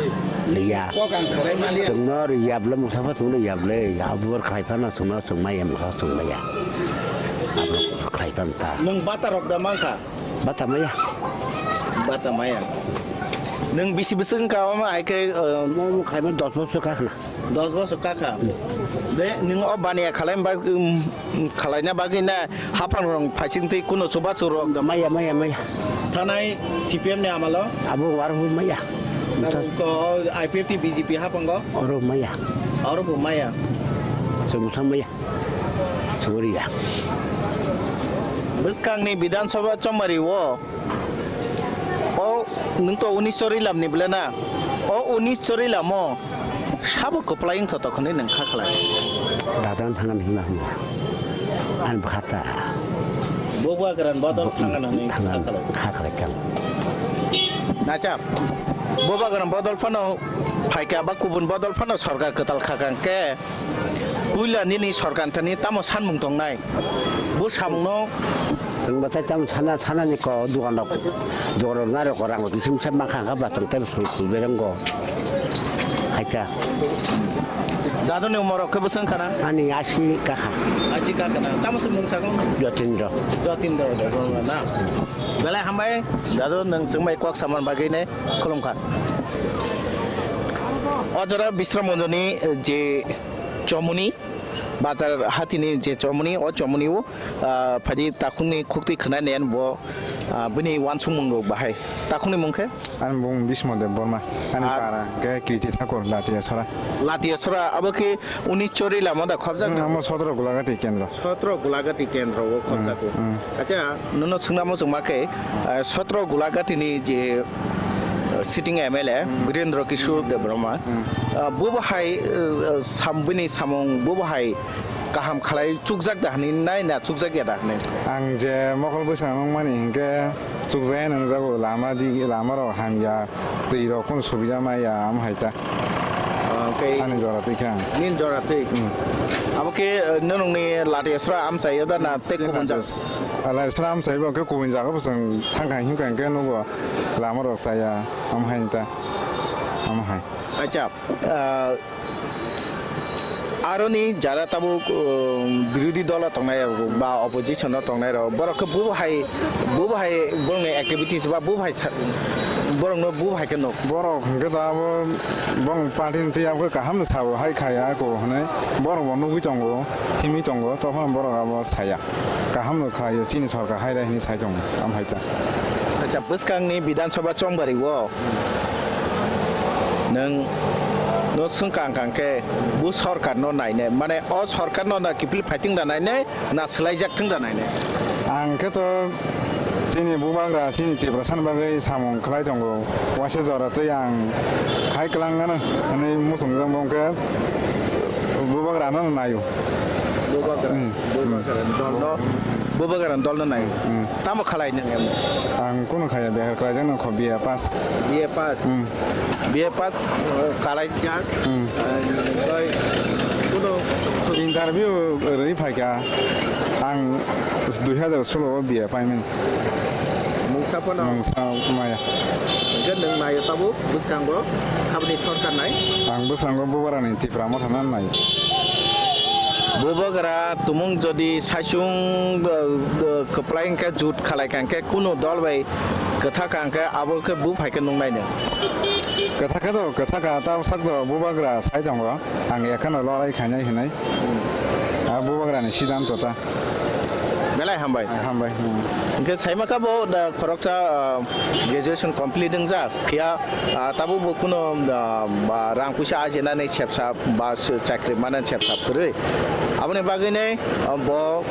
ya. Kokang khwrai maliya. Chwngno ya bwle mungsa pha chwngno ya bwle. Abo bor khlai phano chwngno chwng maya mungsa chwng maya. Abo khlai phano ta. Nwng bata rok da mankha? Bata maya. Bata maya. Nwng bisi bwswk wngkha omo hai khe, uh, omo khlai phano dos bosor kha khna. Dos bosor kakha. Hmm. Je, nwng o baniya khalai bag-, um, khalaina bagwi na haphang rok phaising twi kuno chubachu rok. Maya, maya, maya. Thanai C P M ni amalo? Abo warbo maya. Abo ko I P F T B J P haphango? Oro maya. Oro bo maya. Chwng thang maya. Chwng riya. Bwskangni Bidhan Sabha chomari o O nwng to unis Chorilam ni bwle na? O unis Chorilam o sabo kwplai wngthotok hwnwi nwng kha khlai. Dadan thangan hima hima. Ani bwkha ta. Bo bwkha kwran bodol thangan hwnwi kha khlai. Kha khlai kang. Acha. Bo bwkha kwran bodol phano phaikha ba kubun bodol phano sorkar kwtal kha kang khe. Puila nini sorkar thani tamo sanmung tongnai? Bo samungno. Chwng bwtai tamo sana, sanani ko, dogan rok, dogan rok nai rok rang rok kisim sem ma kha kha ba tong tei sul sul bereng go. Haikha. Dadoni umor rok khe bwswng khana? Ani asi kakha. Asi kakha na. Tamo se mung sakong? Jotindra. Jotindra Debbarma na. Belai hambai, dadu nwng chwng bai kok saman bagwi ne khulum kha. O jora Bisramganjni je chomuni, bazar hatini je chomuni, o chomuni o, ah, phaidi takhukni khuktwi khwnai nen bo, ah, bini uansukmung rok bahai. Takhukni mung khe? Ani mung Bismo Debbarma, ani Ah. para khe Kirti Thakur, Latiya Sora. Latiya Sora, abo khe unis Chorilam o da khobjak Hmm, da? Amo Sotro Gulagati Kendro. Sotro Gulagati Kendro o khobjak o. Hmm, hmm. Acha, nono swngna muchungma khe, ah, Sotro Gulagati ni je, ah, sitting M L A, Hmm. Birendra Kishore Hmm. Debbarma, Hmm. ah, bo bahai, ah, sam-, bini samung bo bahai kaham khalai chukjak da hwnwi nai na chukjak ya da hwnwi? Ang je mokol bwskango wngmani hinkhe chukjaya nangjago, lama di, lama rok hamya, twi rok kunu subida maya, am hai ta. Ah, oke. Ani jora twi khe ang. Nin jora twi. Hmm. Abo khe, ah, nonongni Latiya Sora amchai yo da na tei kubun jak? Latiya Sora amchai bo khe kubun jaga bo chwng thang kha himkha hinkhe nugo lama rok chaya, am hai ta, am hai. Acha, ah, Aroni jara tabuk, um, birodhi dolo tongnai rok ba opposition o tongnai rok, borok khe bo hai, bo hai borokni activities ba bo hai sa-, borokno bo hai khe nuk. Borok hwnkhe da abo bong party ni twi abo kaham no sabo hai khai ako hwnwi borok bo nugwi tongo, himwi tongo, tophano borok abo saya. Kaham no khlai o, chini sorkar hai rai hinwi sai tongo, am hai ta. Acha, bwskang ni Bidhan Sabha chongbari o nwng no swngkang kang khe bo sorkar no nainai, mane o sorkar no na kiphil fighting da nainai, na swlaijak thwng da nainai? Ang khe to chini bubagra chini Tiprasa ni bagwi samung khlai tongo, waisa jora tei ang khai kwlang gana hinwi muchung jak bo khe bubagra no naio. Bubagra, Hmm. bubagra, dol no. Bubagra ni dol no nai. Hmm. Tamo khalai nang emno? Ang kuno khaya, behar khlaijak no kho B A pass. B A pass. Hmm. B A pass, uh, kalaijak. Hmm. Uh, kuno interview rwi phaikha. Ang dui hazar solo o B A paimani. Mungsa phano. Mungsa maya. Hwnkhe nwng naio tabuk bwskango saboni sorkar nai? Ang bwskango Bubagra ni Tipra Motha no nai. Bubagra tumung jodi saichung, uh, uh, kwplai hwnkhe jut khalai kha hwnkhe kunu dol bai kwtha kha hwnkhe abo khe buphai khe nung nai nwng? Kwtha khe to, kwtha kha, ta sak to Bubagra sai tongo. Ang ekhano lorai khainai hinai. A Bubagra ni siddhanto ta. Belai hambai. Hambai. Hmm. Hwnkhe saima kha bo da khoroksa, ah, graduation complete wngjak. Phiya, ah, tabuk bo kuno, ah, ba rang puisa ajinani sepsa ba su-, chakri manani sepsa kwrwi. Aboni bagwini, ah, bo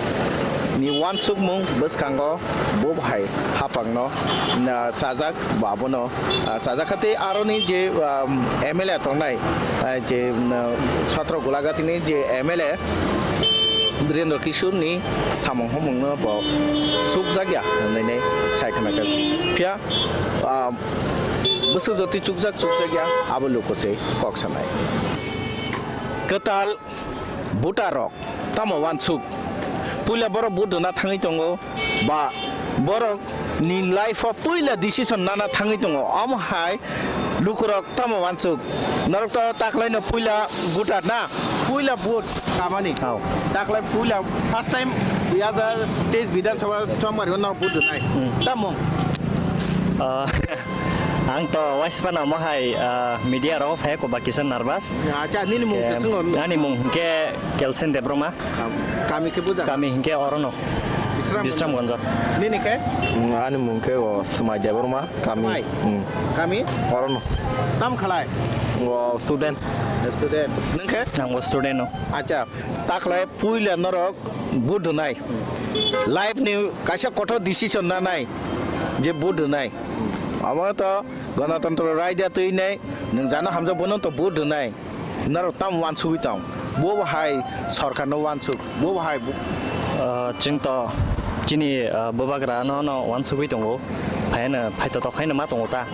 ni uansukmung bwskango bo hai hapangno, ah, chajak ba abono, ah, chajak kha tei aroni je, ah, M L A tongnai, ah, je, ah, Satro Golagatini je M L A, Birendra Kishore ni samung humung no bo chukjak ya hinwi nai sai khna khe. Phiya, ah, bwswk jotwi chukjak chukjak ya abo luku se kok sanai. Kwtal voter rok tamo uansuk? Puila borok vote rwna thangwi tongo, ba borok ni life o puila decision nana thangwi tongo, omo hai lukurok tamo uansuk? Norok to taklaino puila voter na, puila vote kamani. Hao. Taklai puila first time dui hazar teis Bidhan Sabha chongmari o norok vote rwnai. Hmm. Tamo? Ah, ang to waisphano omo hai, ah, media rok phai ko ba kisa nervous. Acha, nini mung se swngo. Ani mung ke Kelsen Debroma. Kam-, kami khe buja? Kami hinkhe orono. Bisram Bisram Gonjo. Gonjo. Nini khe? Mm, ani mung khe o Swmai Debbarma, kami. Swmai? Mm. Kami? Orono. Tam khalai? O student. Student. Nwng khe? Ang bo student no. Acha, ta khlai puila norok vote rwnai. Life ni kaisa kothok decision nanai je vote rwnai. Amo to Ganatantro raida twi nai, nwng jano hamjak bono to vote rwnai. Norok tamo uansugwi tong? Bo bo hai sorkar no uansuk, bo bo hai bo- Ah, chwng to chini, ah, bubagra no, no uansugwi tongo. Phaino, phaito to phaino ma tongo ta.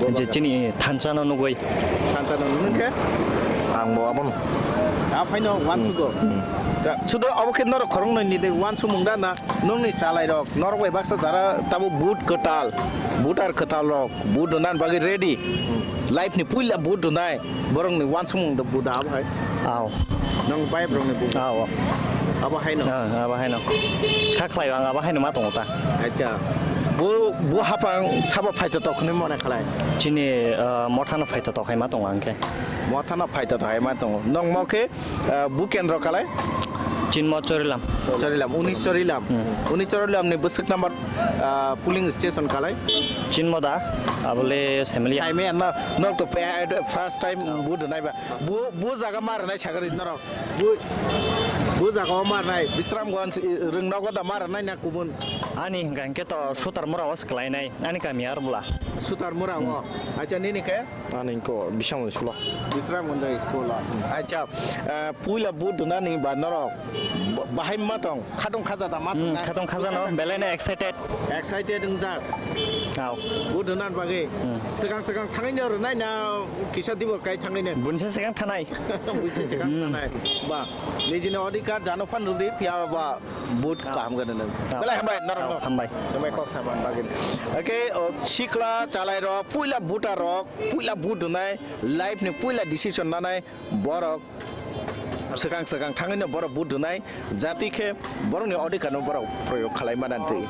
Bubagra. Je chini thansa no nugwi. Thansa no nugwi khe? Ang bo abono. A phaino uansugo. Hmm, hmm. Da, sudo abo khe norok khoroknwi ni de uansukmung da na, nokni chalai rok, norok bai baksa jara tabo vote kwtal, voter kwtal rok, vote rwna bagwi ready. Hmm. Life ni puila vote rwnai. Borokni uansukmung da buda abo hai? Ao. Nang bai borokni buda? Ao. Abo hai no? Ah, abo hai no. Kha khlai ang abo hai no ma tongo ta. Acha. Bo, bo hapang sabo phaito tok hwnwi mone khlai? Chini, ah, mothano phaito tok hai ma tongo ang khe. Mothano phaito tok hai ma tongo. Nong mo khe, ah, bo kendro kalai? Chinmo Chorilam. Chorilam, unis Chorilam. Hmm. Unis Chorilam ni bwswk number, ah, polling station kalai? Chinmo da, abole Saimiliya. Saimiliya, no, nok to pe-, first time vote rwnai ba. Bu, bu jaga ma rwnai sagari norok. Bu, bu jaga o ma rwnai. Bisramganj, eh, Rwngnogo da ma rwnai na kubun? Ani hwnkha hwnkhe to Sutarmura o se kwlainai. Ani kami Arbula. Sutarmura o. Hmm. Acha, nini khe? Ani ko Bisramganj school o. Bisramganj school o. Hmm. Acha, eh, puila vote rwnani ba norok ba-, bahai ma tong? Khatong khaja da ma tong? Hmm, khatong khaja no, belai no excited. Excited wngjak. Ao. Vote rwna bagwi. Hmm. Swkang swkang thangwi no rwnai na kisa dibo kai thangwi no? Bunse swkang thanai. Bunse swkang Hmm. thanai. Ba, nijini odhikar jano phan rwdi phiya ba vote kaham gana nang. Ao. Belai hambai norok Ao, no. Hambai. Swmai kok saban bagwi. Oke, o sikla chalai rok, puila voter rok, puila vote rwnai, life ni puila decision nanai borok. Swkang swkang thangwi no borok vote rwnai, jati khe borokni odhikar no borok proyog khalai mani twi.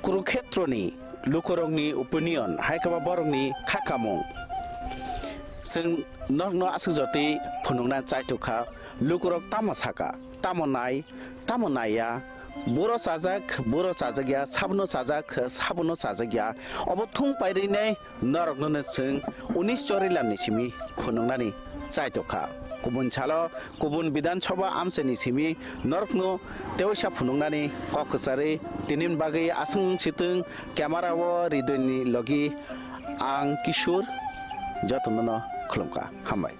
Kurukshetroni lukurokni opinion hai khe ba borokni kha kamung. Chwng norokno aswk jotwi phunukna chaitok kha, lukurok tamo saka, tamo nai, tamo naiya, buro chajak, buro chajakya, sabono chajak, sabono chajakya. Obo thung pairwi nai norokno no chwng unis Chorilam ni simi phunuknani chaitok kha. Kubun salo, kubun Bidhan Sabha amchaini simi norokno teisa phunuknani kok kwcharwi tinini bagwi aswng sitwng camera o Ridoi ni logi ang Kishore jotono no khulumkha. Hambai.